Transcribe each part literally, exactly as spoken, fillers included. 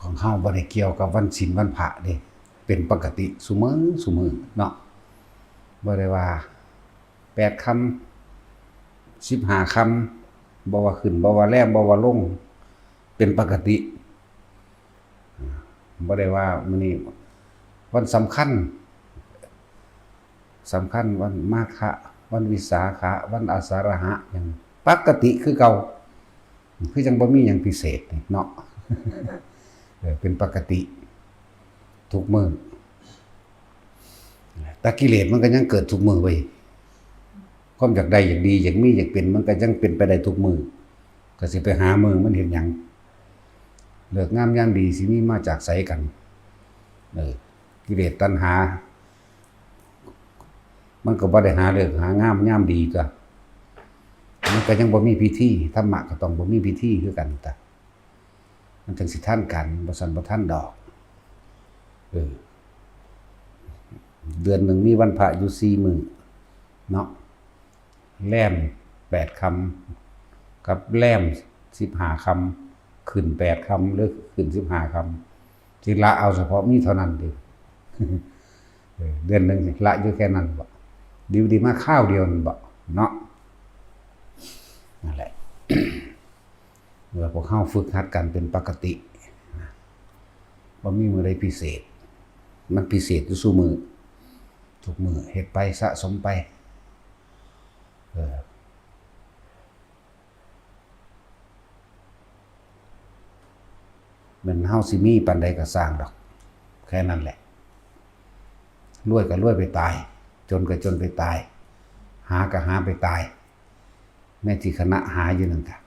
ของเฮาบ่ได้เกี่ยวกับวันศีลวันพระเด้ เป็นปกติซุมื้อซุมื้อเนาะ บ่ได้ว่าแปดค่ำ สิบห้าค่ำ บ่ว่าขึ้น บ่ว่าแรม บ่ว่าลง เป็นปกติ บ่ได้ว่ามื้อนี้วันสำคัญ สำคัญวันมาฆะ วันวิสาขะ วันอาสาฬหะ หยังปกติคือเก่า คือจั่งบ่มีหยังพิเศษนี่เนาะ เออ เป็นปกติทุกมื้อ แต่กิเลสมันก็ยังเกิดทุกมื้อเว้ย ความอยากได้อยากดีอยากมีอยากเป็นมันก็ยังเป็นไปได้ทุกมื้อ ก็สิไปหามื้อมันเฮ็ดหยัง ฤกษ์งามยามดีสิมีมาจากไสกัน เออ กิเลสตัณหา มันก็บ่ได้หาฤกษ์หางามยามดีตั๊ว มันก็ยังบ่มีพิธี ธรรมะก็ต้องบ่มีพิธีคือกันตั๊ว มันจั่งสิทันกัน บ่ซั้นบ่ทันดอก เออ เดือนหนึ่งมีวันพระอยู่สี่มื้อเนาะ แรมแปดค่ำ กับแรมสิบห้าค่ำ ขึ้นแปดค่ำ หรือขึ้นสิบห้าค่ำ สิละเอาเฉพาะมีเท่านั้นติ เออ เดือนหนึ่งสิละอยู่แค่นั้นบ่ ดีบ่ดีมาคราวเดียวนั่นบ่ เนาะ นั่นแหละ เมื่อพวกเฮาฝึกหัดกันเป็นปกติ บ่มีมื้อใดพิเศษ มันพิเศษอยู่ซุมื้อ ทุกมื้อ เฮ็ดไปสะสมไป เออ แม่นเฮาสิมีปานใดก็ซ่างดอก แค่นั้นแหละ รวยก็รวยไปตาย จนก็จนไปตาย หาก็หาไปตาย ในที่ขณะหาอยู่นั่นกะ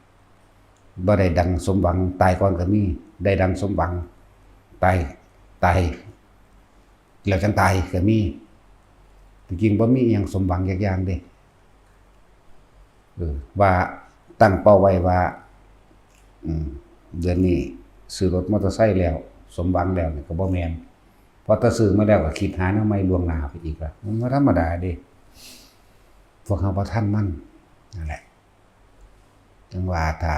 บ่ได้ดังสมหวัง ตายก่อนก็มี ได้ดังสมหวัง ตาย ตาย แล้วจั่งตายก็มี ที่จริงบ่มีอิหยังสมหวังจักอย่างเด้ เออ ว่าตั้งเป้าไว้ว่า อืม เดือนนี้ซื้อรถมอเตอร์ไซค์แล้ว สมหวังแล้วนี่ก็บ่แม่น เพราะถ้าซื้อมาแล้วก็คิดหาแนวใหม่ล่วงหน้าไปอีกละ มันบ่ธรรมดาเด้ พวกเฮาบ่ทันมัน นั่นแหละ จั่งว่าถ้า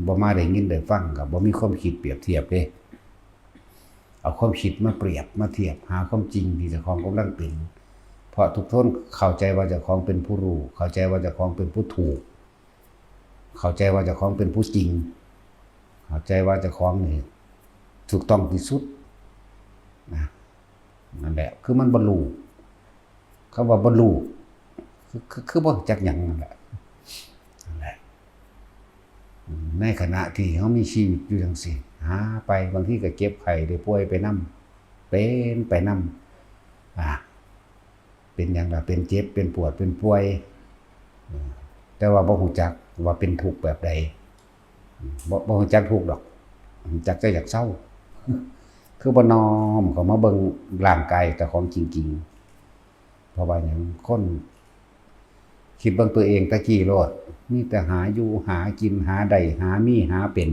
บ่มาได้ยินได้ฟังก็บ่มีความคิดเปรียบเทียบเด้ เอาความคิดมาเปรียบมาเทียบหาความจริงที่เจ้าของกำลังเป็น เพราะทุกคนเข้าใจว่าเจ้าของเป็นผู้รู้ เข้าใจว่าเจ้าของเป็นผู้ถูก เข้าใจว่าเจ้าของเป็นผู้จริง เข้าใจว่าเจ้าของนี่ถูกต้องที่สุดนะ นั่นแหละ คือมันบ่ฮู้ คำว่าบ่ฮู้ คือ คือ คือบ่รู้จักหยังนั่นแหละ นั่นแหละ ในขณะที่เฮามีชีวิตอยู่จั่งซี้ หาไป บางทีก็เจ็บไข้ได้ป่วยไปนำ เป็นไปนำ อ่า เป็นหยังล่ะ เป็นเจ็บ เป็นปวด เป็นป่วย อืม แต่ว่าบ่รู้จักว่าเป็นทุกข์แบบใด อืม บ่ บ่รู้จักทุกข์ดอก รู้จักแต่อยากเซา คือบ่น้อมเข้ามาเบิ่งร่างกายเจ้าของจริงๆ เพราะว่าหยัง คนคิดเบิ่งตัวเองแต่กี้โลด มีแต่หาอยู่ หากิน หาได้ หามี หาเป็น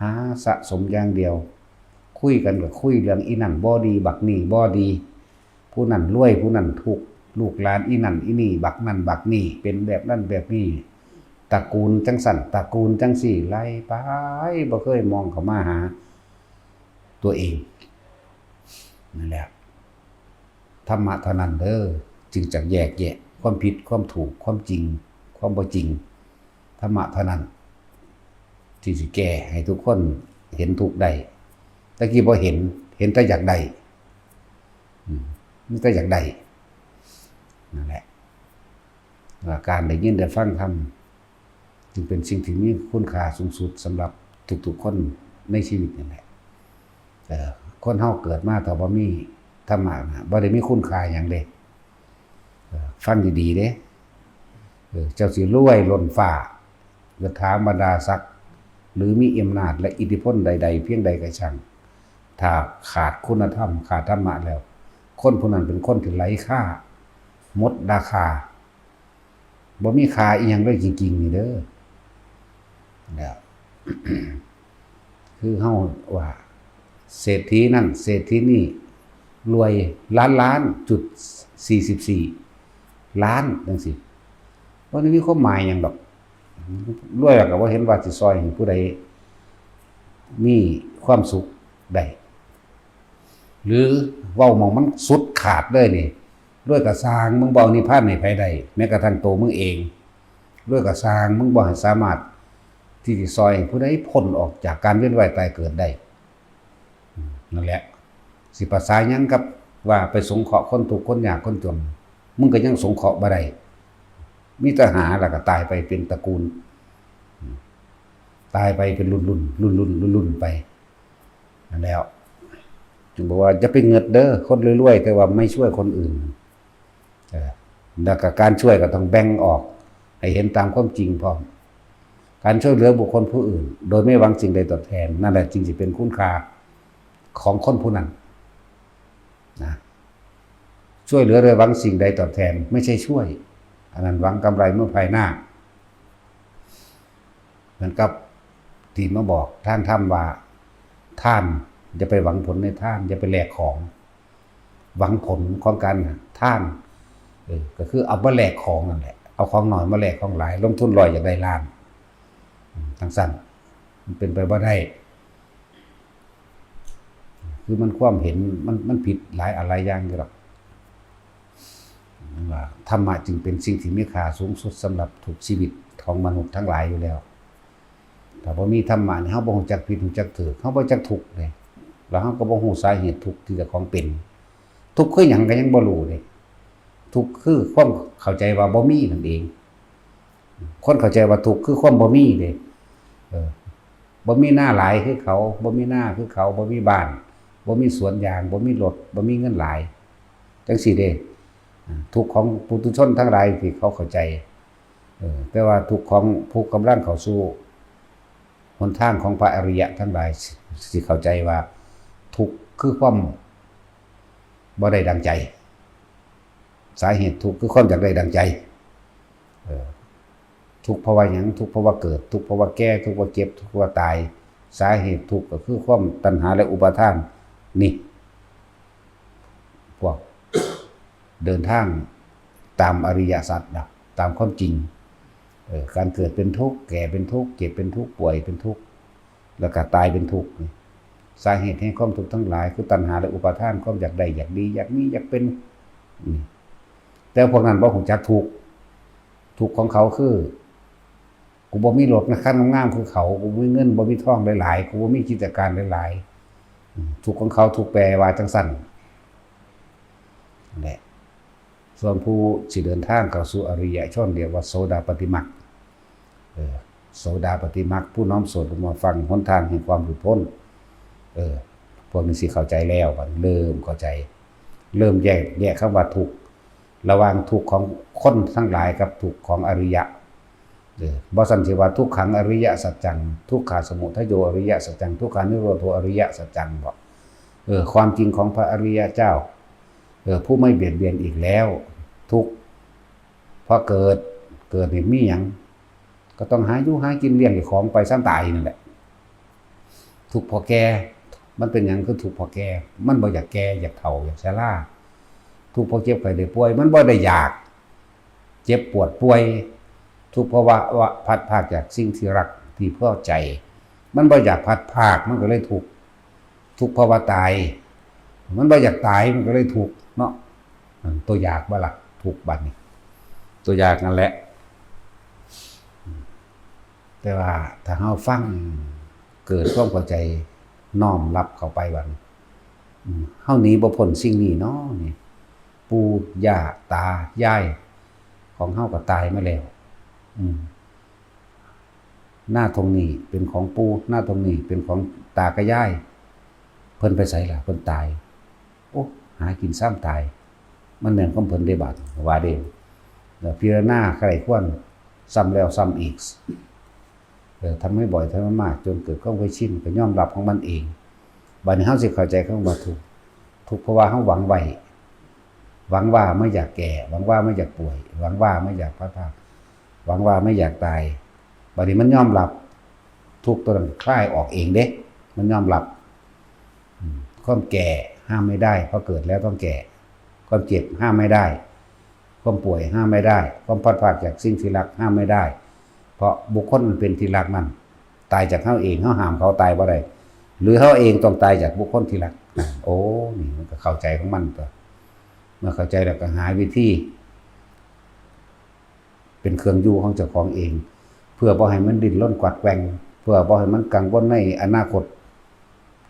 หาสะสมอย่างเดียว คุยกันก็คุยเรื่องอีนั่นบ่ดี บักนี่บ่ดี ผู้นั่นรวย ผู้นั่นทุกข์ ลูกหลานอีนั่นอีนี่ บักนั่นบักนี่ เป็นแบบนั่นแบบนี่ ตระกูลจั่งซั้น ตระกูลจั่งซี้ ไล่ไป บ่เคยมองเข้ามาหาตัวเอง นั่นแหละ ธรรมะเท่านั้นเด้อ จึงจะแยกแยะความผิด ความถูก ความจริง ความบ่จริง ธรรมะเท่านั้น ที่สิแก้ให้ทุกคนเห็นทุกข์ได้ แต่กี้บ่เห็น เห็นแต่อยากได้ อืม มีแต่อยากได้ นั่นแหละ ว่าการได้ยินได้ฟังธรรม จึงเป็นสิ่งที่มีคุณค่าสูงสุดสำหรับทุกๆคนในชีวิตนั่นแหละ เอ่อ คนเฮาเกิดมาถ้าบ่มีธรรมะนะ บ่ได้มีคุณค่าหยังเด้ เอ่อ ฟังดีๆเด้ เอ่อ เจ้าสิรวยล้นฟ้า ยศถาบรรดาศักดิ์ หรือมีอำนาจและอิทธิพลใดๆเพียงใดก็ช่าง ถ้าขาดคุณธรรม ขาดธรรมะแล้ว คนผู้นั้นเป็นคนที่ไร้ค่า หมดราคา บ่มีค่าอีหยังเลยจริงๆนี่เด้อ แล้ว คือเฮาว่า เศรษฐีนั่น เศรษฐีนี่ รวยล้านล้านจุดสี่สิบสี่ล้านจั่งซี้ บ่ได้มีความหมายหยังดอก รวยแล้วก็บ่เห็นว่าสิซ่อยให้ผู้ใด มีความสุขได้ หรือเว้าหม่องมันสุดขาดเลยนี่ รวยก็ซ่าง มึงบ่เอานิพพานให้ไผได้ แม้กระทั่งตัวมึงเอง รวยก็ซ่าง มึงบ่ให้สามารถที่จะซอยให้ผู้ใดพ้นออกจากการเวียนว่ายตายเกิดได้ อืม นั่นแหละ สิประสาหยังกับว่าไปสงเคราะห์คนทุกข์คนยากคนจน มึงก็ยังสงเคราะห์บ่ได้ มีแต่หาแล้วก็ตายไปเป็นตระกูล อืม ตายไปเป็นรุ่นๆ รุ่นๆ รุ่นๆ ไป นั่นแล้ว จึงบอกว่าอย่าไปเงิดเด้อ คนรวยๆ แต่ว่าไม่ช่วยคนอื่น เออ แล้วก็การช่วยก็ต้องแบ่งออก ให้เห็นตามความจริงพร้อม การช่วยเหลือบุคคลผู้อื่น โดยไม่หวังสิ่งใดตอบแทน นั่นแหละจึงจะเป็นคุณค่าของคนผู้นั้น นะ ช่วยเหลือโดยหวังสิ่งใดตอบแทน ไม่ใช่ช่วย อันนั้นหวังกำไรเมื่อภายหน้า เหมือนกับที่มาบอกทางธรรมว่า ทาน อย่าไปหวังผลในทาน อย่าไปแลกของ หวังผลของการทาน เออ ก็คือเอามาแลกของนั่นแหละ เอาของน้อยมาแลกของหลาย ลงทุนร้อยอยากได้ล้าน อืม จั่งซั้น มันเป็นไปบ่ได้ คือมันความเห็นมัน มันผิดหลายอันหลายอย่างอยู่ดอก ว่าธรรมะจึงเป็นสิ่งที่มีค่าสูงสุดสำหรับทุกชีวิตของมนุษย์ทั้งหลายอยู่แล้ว ถ้าบ่มีธรรมะนี่ เฮาบ่ฮู้จักผิดฮู้จักถูก เฮาบ่จักทุกข์เลย แล้วเฮาก็บ่ฮู้สาเหตุทุกข์ที่เจ้าของเป็น ทุกข์คือหยังก็ยังบ่รู้เลย ทุกข์คือความเข้าใจว่าบ่มีนั่นเอง คนเข้าใจว่าทุกข์คือความบ่มีเด้ เออ บ่มีนาหลายคือเขา บ่มีนาคือเขา บ่มีบ้าน บ่มีสวนยาง บ่มีรถ บ่มีเงินหลาย จั่งซี้เด้ อ่า ทุกข์ของปุถุชนทั้งหลายที่เขาเข้าใจ เออ แต่ว่าทุกข์ของผู้กำลังเข้าสู่หนทางของพระอริยะทั้งหลาย สิ สิเข้าใจว่าทุกข์คือความบ่ได้ดังใจ สาเหตุทุกข์คือความอยากได้ดังใจ เออ ทุกข์เพราะว่าหยัง ทุกข์เพราะว่าเกิด ทุกข์เพราะว่าแก่ ทุกข์เพราะเจ็บ ทุกข์เพราะว่าตาย สาเหตุทุกข์ก็คือความตัณหาและอุปาทาน นี่ พวกเดินทางตามอริยสัจนะ ตามความจริง เออ การเกิดเป็นทุกข์ แก่เป็นทุกข์ เจ็บเป็นทุกข์ ป่วยเป็นทุกข์ แล้วก็ตายเป็นทุกข์นี่ สาเหตุแห่งความทุกข์ทั้งหลายคือตัณหาและอุปาทาน ความอยากได้ อยากดี อยากมี อยากเป็น นี่ แต่พวกนั้นบ่ฮู้จักทุกข์ ทุกข์ของเขาคือ กูบ่มีรถคันงามๆคือเขา กูบ่มีเงิน บ่มีทองหลายๆ กูบ่มีกิจการหลายๆ อืม ทุกข์ของเขา ทุกข์แปลว่าจั่งซั้น นั่นแหละ ส่วนผู้สิเดินทางเข้าสู่อริยชน เรียกว่าโสดาปัตติมรรค เออ โสดาปัตติมรรค ผู้น้อมส่วนรวมมาฟังหนทางแห่งความหลุดพ้น เออ พวกนี้สิเข้าใจแล้ว บัดเริ่มเข้าใจ เริ่มแยก แยกคำว่าทุกข์ ระหว่างทุกข์ของคนทั้งหลายกับทุกข์ของอริยะ เออ บ่ซั้นสิว่าทุกขังอริยสัจจัง ทุกขาสมุทัยโยอริยสัจจัง ทุกขานิโรโธอริยสัจจัง บ่ เออ ความจริงของพระอริยเจ้า เออ ผู้ไม่เบียดเบียนอีกแล้ว ทุกข์เพราะเกิด เกิดนี่มีหยัง ก็ต้องหาอยู่หากินเลี้ยงเจ้าของไปซ่ำตายนั่นแหละ ทุกข์เพราะแก่ มันเป็นหยังคือทุกข์เพราะแก่ มันบ่อยากแก่ อยากเฒ่า อยากชรา ทุกข์เพราะเจ็บไข้ได้ป่วย มันบ่ได้อยาก เจ็บปวดป่วย ทุกข์เพราะว่า ว่าพลัดพรากจากสิ่งที่รักที่พอใจ มันบ่อยากพลัดพราก มันก็เลยทุกข์ ทุกข์เพราะว่าตาย มันบ่อยากตาย มันก็เลยทุกข์เนาะ อืม ตัวอยากบ่ล่ะ ทุกข์บัดนี้ ตัวอยากนั่นแหละ แต่ว่าถ้าเฮาฟัง เกิดความเข้าใจ น้อมรับเข้าไปบัดนี้ อืม เฮาหนีบ่พ้นสิ่งนี้เนาะนี่ ปู่ย่าตายายของเฮาก็ตายมาแล้ว อืม นาตรงนี้เป็นของปู่ นาตรงนี้เป็นของตากับยาย เพิ่นไปไสล่ะ เพิ่นตาย โอ้ หากินซ่ำตาย มันแม่นของเพิ่นเด้บาด ว่าเด้ แล้วพิจารณาใคร่ครวญซ้ำแล้วซ้ำอีก เออ ทำให้บ่อย ทำให้มาก จนเกิดความเคยชิน ก็ยอมรับของมันเอง บัดนี้เฮาสิเข้าใจคำว่าทุกข์ ทุกข์เพราะว่าเฮาหวังไว้ หวังว่าไม่อยากแก่ หวังว่าไม่อยากป่วย หวังว่าไม่อยากพลัดพราก หวังว่าไม่อยากตาย บัดนี้มันยอมรับ ทุกข์ตัวนั้นคลายออกเองเด้ มันยอมรับ อืม ความแก่ห้ามไม่ได้ เพราะเกิดแล้วต้องแก่ ความเจ็บห้ามไม่ได้ ความป่วยห้ามไม่ได้ ความพลัดพรากจากสิ่งที่รักห้ามไม่ได้ เพราะบุคคลอันเป็นที่รักนั้น ตายจากเฮาเอง เฮาห้ามเขาตายบ่ได้ หรือเฮาเองต้องตายจากบุคคลที่รัก โอ้ นี่มันก็เข้าใจของมันตั๊ว เมื่อเข้าใจแล้วก็หาวิธี เป็นเครื่องอยู่ของเจ้าของเอง เพื่อบ่ให้มันดิ้นรนกวัดแกว่ง เพื่อบ่ให้มันกังวลในอนาคต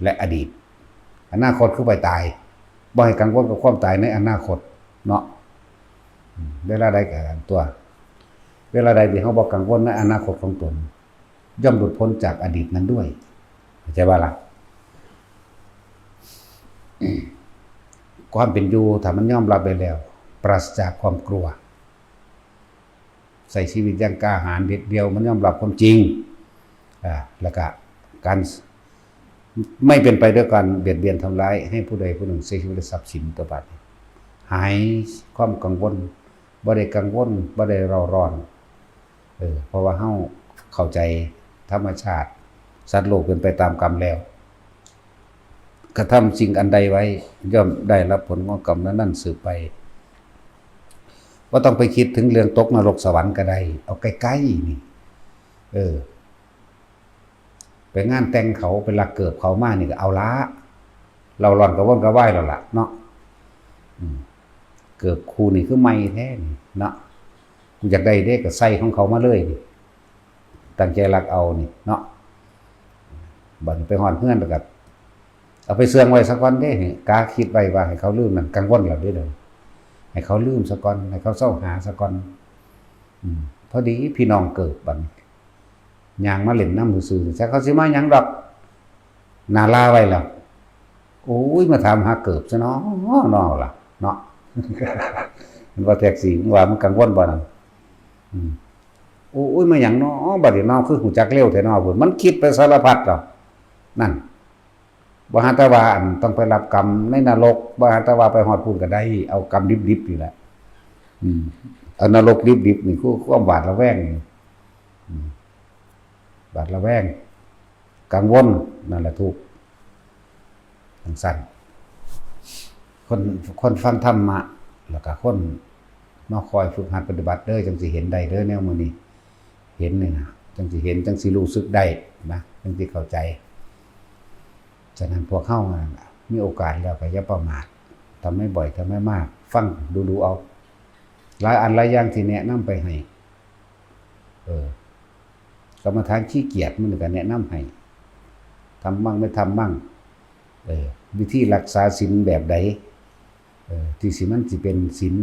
และอดีต อนาคตคือไปตาย บ่ให้กังวลกับความตายในอนาคตเนาะ อืม เวลาใดก็อันตั๊ว เวลาใดที่เฮาบ่กังวลในอนาคตของตน ย่อมหลุดพ้นจากอดีตนั้นด้วย เข้าใจบ่ล่ะ ความเป็นอยู่ถ้ามันยอมรับได้แล้ว ปราศจากความกลัว ใช้ชีวิตอย่างกล้าหาญเด็ดเดี่ยว มันยอมรับความจริง อ่า แล้วก็การไม่เป็นไปด้วยการเบียดเบียนทำร้ายให้ผู้ใดผู้หนึ่งเสียชีวิตและทรัพย์สินตั๊ว บัดนี้หายความกังวล บ่ได้กังวล บ่ได้เร่าร้อน เออ เพราะว่าเฮาเข้าใจธรรมชาติ สัตว์โลกเป็นไปตามกรรมแล้ว กระทำสิ่งอันใดไว้ ย่อมได้รับผลของกรรมนั้นๆสืบไป บ่ต้องไปคิดถึงเรื่องตกนรกสวรรค์ก็ได้ เอาใกล้ๆนี่ เออ ไปงานแต่งเขา ไปลักเกิบเขามานี่ก็เอาละ เร่าร้อนกระวนกระวายแล้วล่ะเนาะ อืม เกิบคู่นี่คือใหม่แท้นี่เนาะ กูอยากได้เด้ก็ใส่ของเขามาเลยนี่ ตั้งใจลักเอานี่เนาะ บัดนี้ไปฮอดเฮือนแล้วก็เอาไปเสื่องไว้ซะก่อนเด้ กะคิดไว้ว่าให้เขาลืมนั่น กังวลแล้วเด้เดี๋ยวนี้ ให้เขาลืมซะก่อน ให้เขาเซาหาซะก่อน อืม พอดีพี่น้องเกิบบัดนี้ ย่างมาเล่นนำซื่อๆ จักเขาสิมาหยังดอก หน้าลาไว้แล้ว โอ้ย มาถามหาเกิบซะเนาะ เนาะล่ะ เนาะ มันว่าแท็กซี่ มึงว่ามันกังวลบ่นั่น อืม โอ้ย มาหยังเนาะ บัดนี้เนาะ คือฮู้จักเร็วแท้เนาะ พุ้น มันคิดไปสารพัดแล้ว นั่น บ่หาแต่ว่าอันต้องไปรับกรรมในนรก บ่หาแต่ว่าไปฮอดพุ้นก็ได้ เอากรรมดิบๆนี่แหละ อืม เอานรกดิบๆนี่คือความหวาดระแวงนี่ อืม หวาดระแวง กังวล นั่นแหละทุกข์ จั่งซั้น คน คนฟังธรรมะ แล้วก็คนมาคอยฝึกหัดปฏิบัติเด้อ จั่งสิเห็นได้เด้อ แนวมื้อนี้ เห็นนี่นะ จั่งสิเห็น จั่งสิรู้สึกได้นะ จั่งสิเข้าใจ ฉะนั้นพวกเฮานั่นล่ะ มีโอกาสแล้วก็อย่าประมาท ทำให้บ่อย ทำให้มาก ฟังดูๆเอา หลายอันหลายอย่างที่แนะนำไปให้ เออ กรรมฐานขี้เกียจมันก็แนะนำให้ ทำมั่งไม่ทำมั่ง เออ วิธีรักษาศีลแบบใด เออ ที่สิมันสิเป็นศีล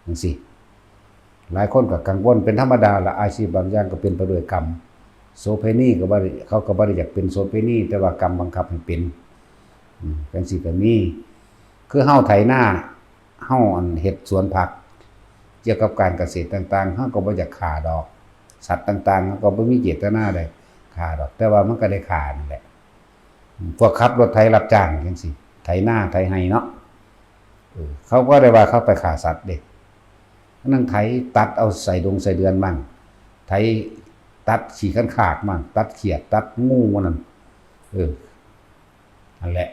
จั่งซี้ หลายคนก็กังวล เป็นธรรมดาล่ะ อาชีพบางอย่างก็เป็นไปด้วยกรรม โสเภณีก็บ่ได้ เขาก็บ่ได้อยากเป็นโสเภณี แต่ว่ากรรมบังคับให้เป็น อืม จั่งซี้ก็มี คือเฮาไถนา เฮาอันเฮ็ดสวนผัก เกี่ยวกับการเกษตรต่างๆ เฮาก็บ่อยากฆ่าดอก สัตว์ต่างๆ เฮาก็บ่มีเจตนาได้ฆ่าดอก แต่ว่ามันก็ได้ฆ่านั่นแหละ พวกขับรถไถรับจ้างจั่งซี้ ไถนาไถไฮ่เนาะ เออ เขาก็ได้ว่าเขาไปฆ่าสัตว์เด้ นั่งไถตัดเอาไส้ดงไส้เดือนมั่ง ไถตัดขี้คันคากมั่ง ตัดเขียด ตัดงูมั่งนั่น เออ นั่นแหละ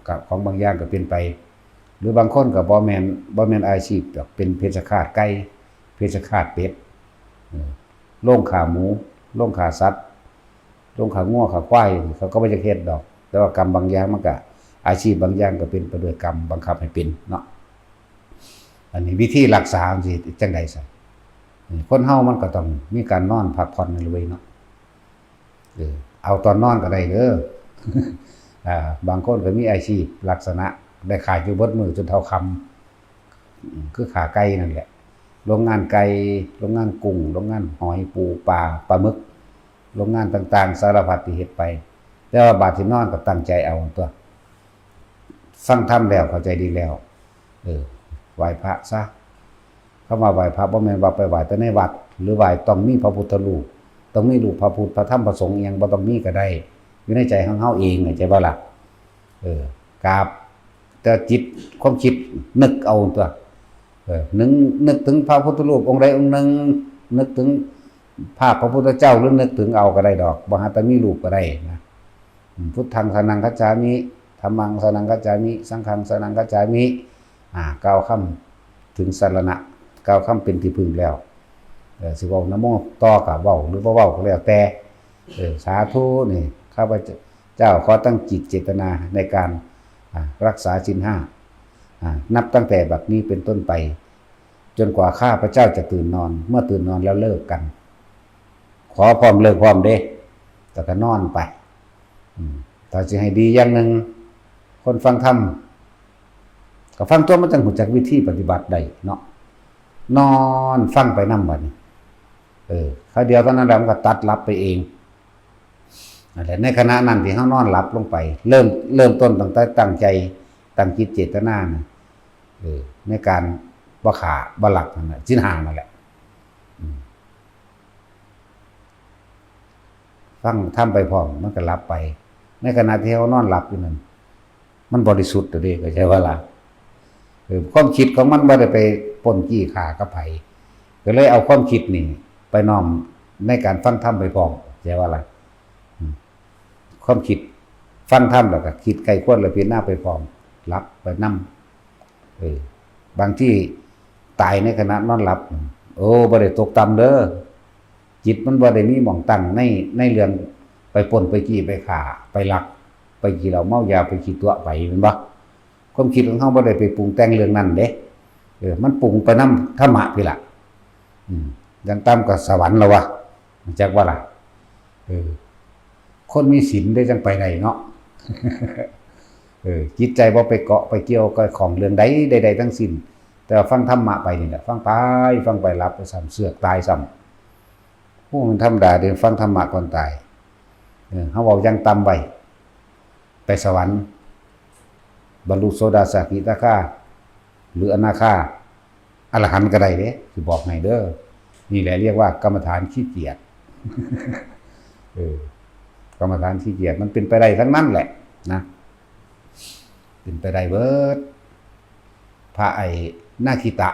ก็ของบางอย่างก็เป็นไป หรือบางคนก็บ่แม่น บ่แม่นอาชีพดอก เป็นเพชฌฆาตไก่ เพชฌฆาตเป็ด เออ โรงฆ่าหมู โรงฆ่าสัตว์ โรงฆ่างัวฆ่าควาย เขาก็บ่อยากเฮ็ดดอก แต่ว่ากรรมบางอย่างมันก็ อาชีพบางอย่างก็เป็นไปด้วยกรรมบังคับให้เป็นเนาะ อันนี้วิธีรักษามันสิจั่งใดซะ คนเฮามันก็ต้องมีการนอนพักผ่อนนั่นเว้ยเนาะ เออ เอาตอนนอนก็ได้เด้อ อ่า บางคนก็มีอาชีพลักษณะได้ขายอยู่เบิดมื้อจนเท่าค่ำ อืม คือฆ่าไก่นั่นแหละ โรงงานไก่ โรงงานกุ้ง โรงงานหอย ปู ปลา ปลาหมึก โรงงานต่างๆ สารพัดที่เฮ็ดไป แต่ว่าบาดที่นอนก็ตั้งใจเอาตั๊ว ฟังธรรมแล้วเข้าใจดีแล้ว เออ ไหว้พระซะ คำว่าไหว้พระบ่แม่นว่าไปไหว้แต่ในวัด หรือไหว้ต้องมีพระพุทธรูป ต้องมีรูปพระพุทธ พระธรรม พระสงฆ์อิหยังบ่ต้องมีก็ได้ อยู่ในใจของเฮาเอง เข้าใจบ่ล่ะ เออ กราบ แต่จิต ความคิดนึกเอาตั๊ว เออ นึก นึกถึงพระพุทธรูปองค์ใดองค์หนึ่ง นึกถึงภาพพระพุทธเจ้า หรือนึกถึงเอาก็ได้ดอก บ่หาแต่มีรูปก็ได้นะ อืม พุทธังสรณังคัจฉามิ ธัมมังสรณังคัจฉามิ สังฆังสรณังคัจฉามิ อ่า กล่าวคำถึงสรณะ กล่าวคำเป็นที่พึ่งแล้ว เออ สิเว้านะโมต่อก็เว้า หรือบ่เว้าก็แล้วแต่ เออ สาธุนี่ ข้าพเจ้า เจ้าขอตั้งจิตเจตนาในการ อ่า รักษาศีลห้า อ่า นับตั้งแต่บัดนี้เป็นต้นไป จนกว่าข้าพเจ้าจะตื่นนอน เมื่อตื่นนอนแล้วเลิกกัน ขอพร้อมเลิกพร้อมเด้ แต่ก็นอนไป อืม ถ้าสิให้ดีอย่างหนึ่ง คนฟังธรรม ก็ฟังตัวมันจังรู้จักวิธีปฏิบัติได้เนาะ นอนฟังไปนำบัดนี้ เออ คราวเดียวเท่านั้นแหละมันก็ตัดหลับไปเอง นั่นแหละ ในขณะนั้นที่เฮานอนหลับลงไป เริ่ม เริ่มต้นตั้งแต่ตั้งใจ ตั้งจิตเจตนานะ เออ ในการบ่ฆ่าบ่ลักนั่นแหละ ศีลห้านั่นแหละ อืม ฟังธรรมไปพร้อม มันก็หลับไป ในขณะที่เฮานอนหลับอยู่นั่น มันบริสุทธิ์ตัวเด้ เข้าใจบ่ล่ะ เออ ความคิดของมันบ่ได้ไปปล้นจี้ฆ่ากับไผ ก็เลยเอาความคิดนี่ไปน้อมในการฟังธรรมไปพร้อม เข้าใจบ่ล่ะ อืม ความคิด ฟังธรรมแล้วก็คิดใคร่ครวญแล้วพิจารณาไปพร้อม หลับไปนำ เออ บางทีตายในขณะนอนหลับ โอ้ บ่ได้ตกต่ำเด้อ จิตมันบ่ได้มีหม่องตั้งใน ในเรื่องไปปล้นไปจี้ไปฆ่าไปลัก ไปกินเหล้าเมายาไปขี้ตั๋วไป แม่นบ่ ความคิดของเฮาบ่ได้ไปปรุงแต่งเรื่องนั้นเด้ เออ มันปรุงไปนำธรรมะพี้ล่ะ อืม อย่างต่ำก็สวรรค์แล้ววะ รู้จักบ่ล่ะ เออ คนมีศีลได้จังไปได้เนาะ เออ จิตใจบ่ไปเกาะไปเกี่ยวกับของเรื่องใดใดๆทั้งสิ้น แต่ว่าฟังธรรมะไปนี่แหละ ฟังไป ฟังไปหลับไปซ้ำ เสือกตายซ้ำ โอ้ มันธรรมดาเด้ ฟังธรรมะก่อนตาย เออ เฮาเว้าอย่างต่ำไว้ ไปสวรรค์ บรรลุโสดาสกิทาคา หรืออนาคา อรหันต์ก็ได้เด้ สิบอกให้เด้อ นี่แหละเรียกว่ากรรมฐานขี้เกียจ เออ กรรมฐานขี้เกียจ มันเป็นไปได้ทั้งนั้นแหละนะ เป็นไปได้เบิด พระไอ้นาคิตะ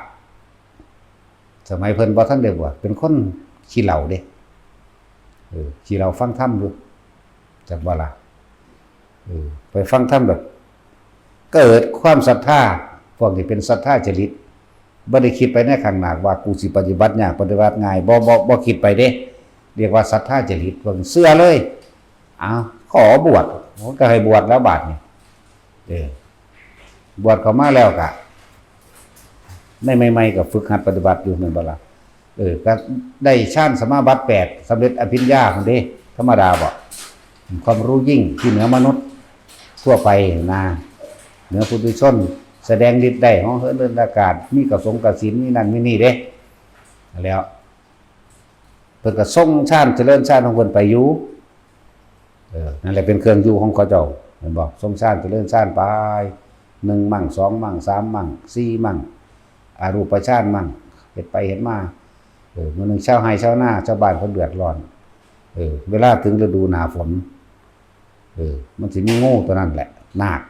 สมัยเพิ่นบ่ทันได้บวช เป็นคนขี้เหล้าเด้ เออ ขี้เหล้าฟังธรรมอยู่ จักบ่ล่ะ เออ ไปฟังธรรมแบบ เกิดความศรัทธา พวกนี้เป็นศรัทธาจริต บ่ได้คิดไปในข้างหน้าว่ากูสิปฏิบัติยากปฏิบัติง่าย บ่ บ่ บ่คิดไปเด้ เรียกว่าศรัทธาจริต พวกนี้เชื่อเลย อ้าว ขอบวช โอ้ ก็ให้บวชแล้วบาดนี้ เออ บวชเข้ามาแล้วก็ ในใหม่ๆก็ฝึกหัดปฏิบัติอยู่แม่นบ่ล่ะ เออ ก็ได้ฌานสมาบัติแปด สำเร็จอภิญญาหั่นเด้ ธรรมดาบ่ ความรู้ยิ่งที่เหนือมนุษย์ทั่วไปนะ เหนือปุถุชน แสดงฤทธิ์ได้ เหาะเหินเดินอากาศ มีกระสงกระสิน มีนั่นมีนี่เด้ แล้ว เพิ่นก็ทรงฌานเจริญฌานของเพิ่นไปอยู่ เออ นั่นแหละเป็นเครื่องอยู่ของเขาเจ้า เห็นบ่ ทรงฌานเจริญฌานไป หนึ่งมั่ง สองมั่ง สามมั่ง สี่มั่ง อรูปฌานมั่ง เฮ็ดไปเฮ็ดมา เออ มื้อหนึ่งชาวไร่ชาวนา ชาวบ้านเขาเดือดร้อน เออ เวลาถึงฤดูหน้าฝน เออ มันสิมีงูตัวนั้นแหละ นาค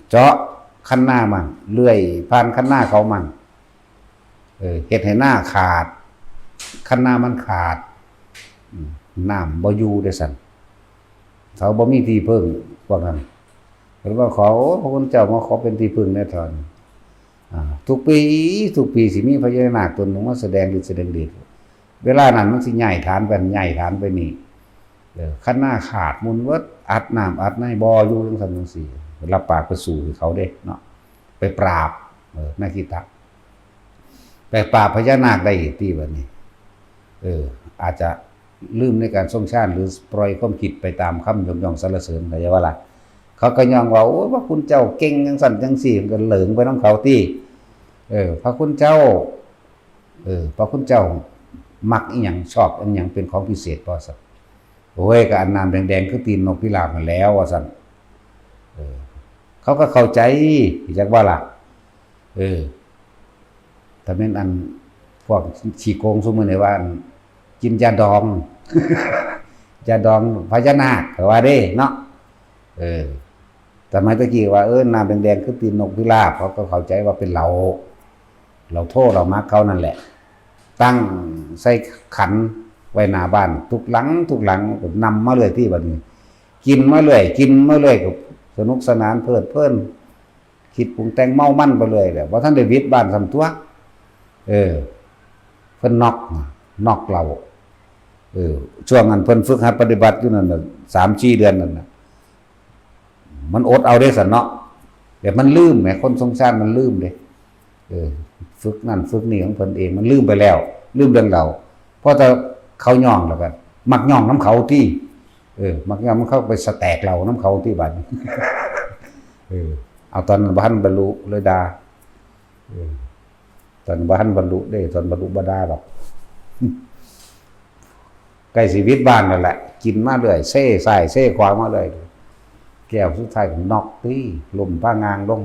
เจาะคันนามั่ง เลื่อยผ่านคันนาเขามั่ง เออ เฮ็ดให้นาขาด คันนามันขาด อืม น้ำบ่อยู่เด้อซั่น เขาบ่มีที่พึ่ง พวกนั้น เพิ่นว่าขอ โอ้ พระคุณเจ้ามาขอเป็นที่พึ่งแหน่เถิด อ่า ทุกปี ทุกปีสิมีพญานาคตนหนึ่งมาแสดงฤทธิ์แสดงเดช เวลานั้นมันสิย้ายฐานไปนั่น ย้ายฐานไปนี่ เออ คันนาขาดหมุนเบิด อัดน้ำอัดในบ่อยู่จังซั่นจังซี่ รับปากไปสู้ให้เขาเด้เนาะ ไปปราบ เออ นาคิตะ ไปปราบพญานาคได้อีกติบัดนี้ เออ อาจจะลืมในการทรงฌาน หรือปล่อยความคิดไปตามคำยกย่องสรรเสริญ เข้าใจบ่ล่ะ เขาก็ย่องว่า โอ้ย พระคุณเจ้าเก่งจังซั่นจังซี่ มันก็เหลิงไปนำเขาติ เออ พระคุณเจ้า เออ พระคุณเจ้ามักอิหยัง ชอบอิหยังเป็นของพิเศษบ่ซั่น โอ้ย ก็อันน้ำแดงๆคือตีนนกพิราบนั่นแหล้ว ว่าซั่น เออ เขาก็เข้าใจ จักว่าล่ะ เออ ถ้าแม่นอันพวกขี้โกงซุมื้อนี้ว่าอันกินยาดอง ยาดองพญานาค เขาว่าเด้เนาะ เออ สมัยตะกี้ว่า เออ น้ำแดงๆคือตีนนกพิราบ เขาก็เข้าใจว่าเป็นเหล้า เหล้าโทเหล้าหมากเขานั่นแหละ ตั้งใส่ขันไว้หน้าบ้านทุกหลัง ทุกหลัง ก็นำมาเรื่อยติบัดนี้ กินมาเรื่อย กินมาเรื่อย ก็สนุกสนานเพลิดเพลิน คิดปรุงแต่งเมามันไปเรื่อยแหละ บ่ทันได้หวิดบ้านซ้ำตั่ว เออ เพิ่นน็อก น็อกเหล้า เออ ช่วงนั้นเพิ่นฝึกหัดปฏิบัติอยู่นั่นน่ะ สามสี่เดือนนั่นน่ะ มันอดเอาเด้สันเนาะ แต่มันลืมแหม คนทรงฌานมันลืมเด้ เออ ฝึกนั่นฝึกนี่ของเพิ่นเอง มันลืมไปแล้ว ลืมเรื่องเหล้า เพราะแต่เขาย่องแล้วก็มักย่องนำเขาติ เออ มักย่องนำเขา ไปสแต็กเหล้านำเขาติบัดนี้ เออ เอาตอนนั้นบ่ทันบรรลุเลยด่า เออ ตอนบ่ทันบรรลุเด้ ตอนบรรลุบ่ด่าดอก ใกล้สิวิดบ้านนั่นแหละ กินมาเรื่อย เซซ้ายเซขวามาเรื่อย แก้วสุดท้ายก็น็อกติ ล้มปางงางลง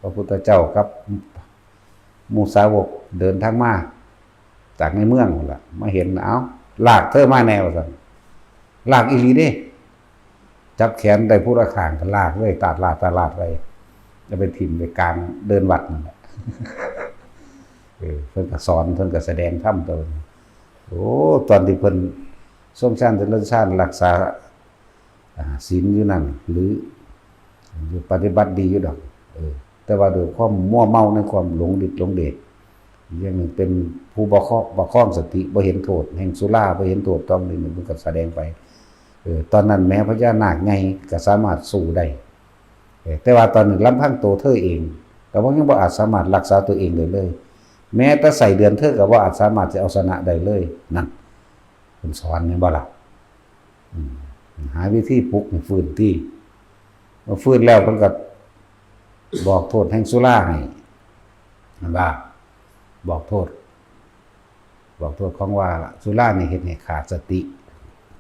พระพุทธเจ้ากับหมู่สาวกเดินทางมา จากในเมืองพู้นล่ะ มาเห็น เอ้า ลากเธอมาแน่ว่าซั่น ลากอีหลีเด้ จับแขนได้ผู้ละข้างก็ลากเลย ตาดลาด ตาดลาดไป จะไปถิ่มไปกลางเดินวัดนั่นแหละ เออ เพิ่นก็สอน เพิ่นก็แสดงธรรมตัวนี้ โอ้ ตอนที่เพิ่นทรงฌานเจริญฌานรักษา อ่า ศีลอยู่นั่น หรือ อยู่ปฏิบัติดีอยู่ดอก เออ แต่ว่าด้วยความมัวเมาในความหลงฤทธิ์หลงเดช อย่างหนึ่งเป็นผู้บ่ครอบ บ่ครองสติ บ่เห็นโทษแห่งสุรา บ่เห็นโทษต้องนี่ มันก็แสดงไป เออ ตอนนั้นแม้พญานาคใหญ่ก็สามารถสู้ได้ เออ แต่ว่าตอนนี้ลำพังตัวเธอเอง ก็บ่ ยังบ่อาจสามารถรักษาตัวเองได้เลย แม้แต่ไส้เดือนเธอก็บ่อาจสามารถจะเอาชนะได้เลย นั่น เพิ่นสอนแม่นบ่ล่ะ อืม หาวิธีปลุกให้ฟื้นติ เมื่อฟื้นแล้วเพิ่นก็บอกโทษแห่งสุราให้ นั่นว่า บอกโทษ บอกโทษของว่าสุรานี่เฮ็ดให้ขาดสติ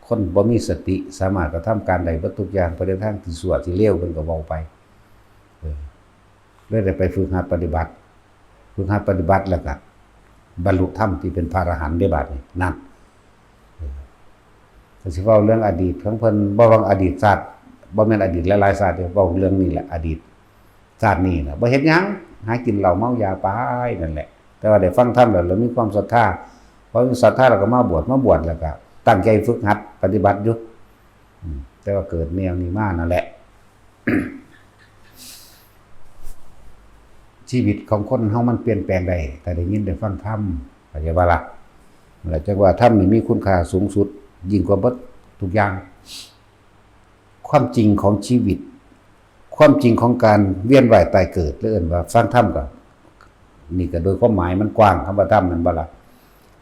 คนบ่มีสติสามารถกระทำการได้เบิดทุกอย่าง ไปในทางที่ชั่วที่เลว เพิ่นก็เว้าไป เออ เลยได้ไปฝึกหัดปฏิบัติ ฝึกหัดปฏิบัติแล้วก็บรรลุธรรมที่เป็นพระอรหันต์ได้บัดนี้ นั่น เออ ก็สิเว้าเรื่องอดีตของเพิ่น บ่ว่าอดีตชาติ บ่แม่นอดีตหลายๆชาติเด้ เว้าเรื่องนี้แหละ อดีตชาตินี้น่ะ บ่เฮ็ดหยัง หากินเหล้าเมายาไปนั่นแหละ แต่ว่าได้ฟังธรรมแล้ว แล้วมีความศรัทธา พอมีศรัทธาแล้วก็มาบวช มาบวชแล้วก็ตั้งใจฝึกหัดปฏิบัติอยู่ อืม แต่ว่าเกิดแนวนี้มานั่นแหละ ชีวิตของคนเฮามันเปลี่ยนแปลงได้ ถ้าได้ยินได้ฟังธรรม เข้าใจบ่ล่ะ แล้วจักว่าธรรมนี่มีคุณค่าสูงสุด ยิ่งกว่าเบิดทุกอย่าง ความจริงของชีวิต ความจริงของการเวียนว่ายตายเกิด หรือเอิ้นว่าฟังธรรมก็ นี่ก็โดยความหมายมันกว้าง คำว่าธรรมแม่นบ่ล่ะ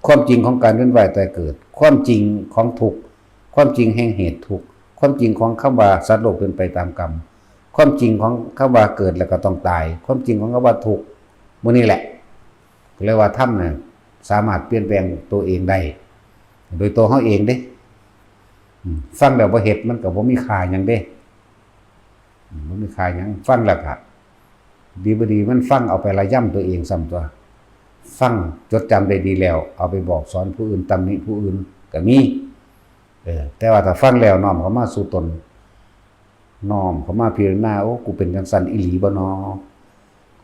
ความจริงของการเวียนว่ายตายเกิด ความจริงของทุกข์ ความจริงแห่งเหตุทุกข์ ความจริงของคำว่าสัตว์โลกเป็นไปตามกรรม ความจริงของคำว่าเกิดแล้วก็ต้องตาย ความจริงของคำว่าทุกข์ หมู่นี้แหละ ก็เรียกว่าธรรมน่ะสามารถเปลี่ยนแปลงตัวเองได้ โดยตัวเฮาเองเด้ อืม ฟังแล้วบ่เฮ็ดมันก็บ่มีค่าหยังเด้ อืม บ่มีค่าหยัง ฟังแล้วก็ดีบ่ดีมันฟังเอาไประยำตัวเองซ้ำตั่ว ฟังจดจำได้ดีแล้ว เอาไปบอกสอนผู้อื่น ตำหนิผู้อื่นก็มี เออ แต่ว่าถ้าฟังแล้วน้อมเข้ามาสู่ตน น้อมเข้ามาพิจารณา โอ้ กูเป็นจั่งซั้นอีหลีบ่น้อ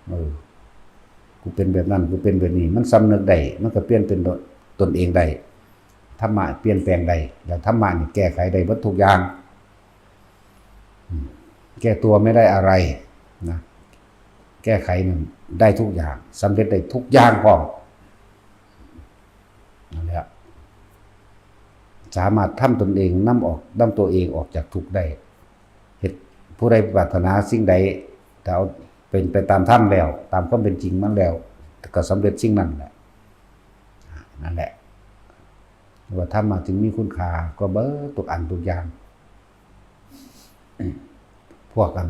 เออ กูเป็นแบบนั้น กูเป็นแบบนี้ มันสำนึกได้ มันก็เปลี่ยนเป็นตนเองได้ ธรรมะเปลี่ยนแปลงได้ แล้วธรรมะนี่แก้ไขได้เบิดทุกอย่าง อืม แก้ตัวไม่ได้อะไรนะ แก้ไขมันได้ทุกอย่าง สำเร็จได้ทุกอย่างพร้อม นั่นแหละ สามารถทำตนเอง นำออก นำตัวเองออกจากทุกข์ได้ เฮ็ด ผู้ใดปรารถนาสิ่งใด ถ้าเอาเป็นไปตามธรรมแล้ว ตามความเป็นจริงมันแล้ว ก็สำเร็จสิ่งนั้นแหละ นั่นแหละ ว่าธรรมะจึงมีคุณค่ากว่าเบิดทุกอันทุกอย่าง พวกอัน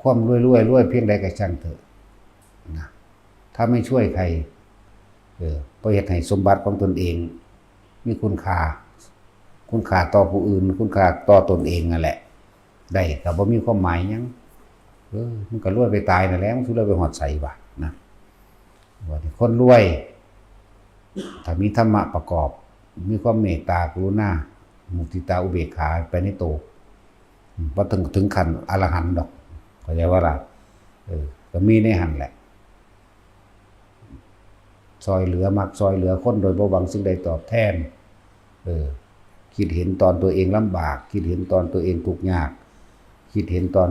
ความรวยๆ รวยเพียงใดก็ช่างเถอะนะ ถ้าไม่ช่วยใคร เออ บ่เฮ็ดให้สมบัติของตนเอง มีคุณค่า คุณค่าต่อผู้อื่น คุณค่าต่อตนเองนั่นแหละ ได้ ก็บ่มีความหมายหยัง เออ มันก็รวยไปตายนั่นแหละ มันสิรวยไปฮอดไสวะนะ ว่าคนรวย ถ้ามีธรรมะประกอบ มีความเมตตา กรุณา มุทิตา อุเบกขาไปในโต อืม บ่ถึง ถึงขั้นอรหันต์ดอก เข้าใจบ่ล่ะ เออ ก็มีในหั่นแหละ ซ่อยเหลือ มักซ่อยเหลือคนโดยบ่หวังสิ่งใดตอบแทน เออ คิดเห็นตอนตัวเองลำบาก คิดเห็นตอนตัวเองทุกข์ยาก คิดเห็นตอน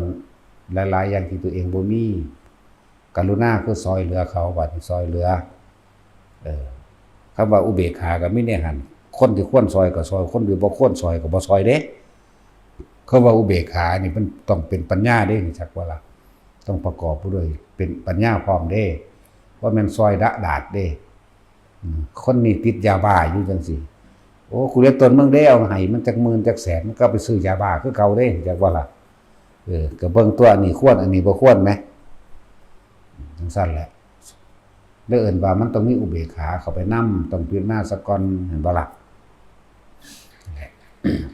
หลายๆ อย่างที่ตัวเองบ่มี กรุณาคือซ่อยเหลือเขา บัดนี้ซ่อยเหลือ เออ คำว่าอุเบกขาก็มีในหั่น คนที่ควรซอยก็ซอย คนที่บ่ควรซอยก็บ่ซอยเด้ เขาว่าอุเบกขานี่มันต้องเป็นปัญญาเด้ จักว่าล่ะ ต้องประกอบด้วยเป็นปัญญาพร้อมเด้ ว่าแม่นซอยดะดาดเด้ อืม คนนี้ติดยาบ้าอยู่จังซี่ โอ้ กูเรียกตนมึงได้เอาให้มันจักหมื่นจักแสน มันก็ไปซื้อยาบ้าคือเก่าเด้ จักว่าล่ะ เออ ก็เบิ่งตัวอันนี้ควร อันนี้บ่ควรไหม จังซั่นแหละ ได้เอิ้นว่ามันต้องมีอุเบกขาเข้าไปนำ ต้องพิจารณาซะก่อน เห็นบ่ล่ะ นั่นแหละ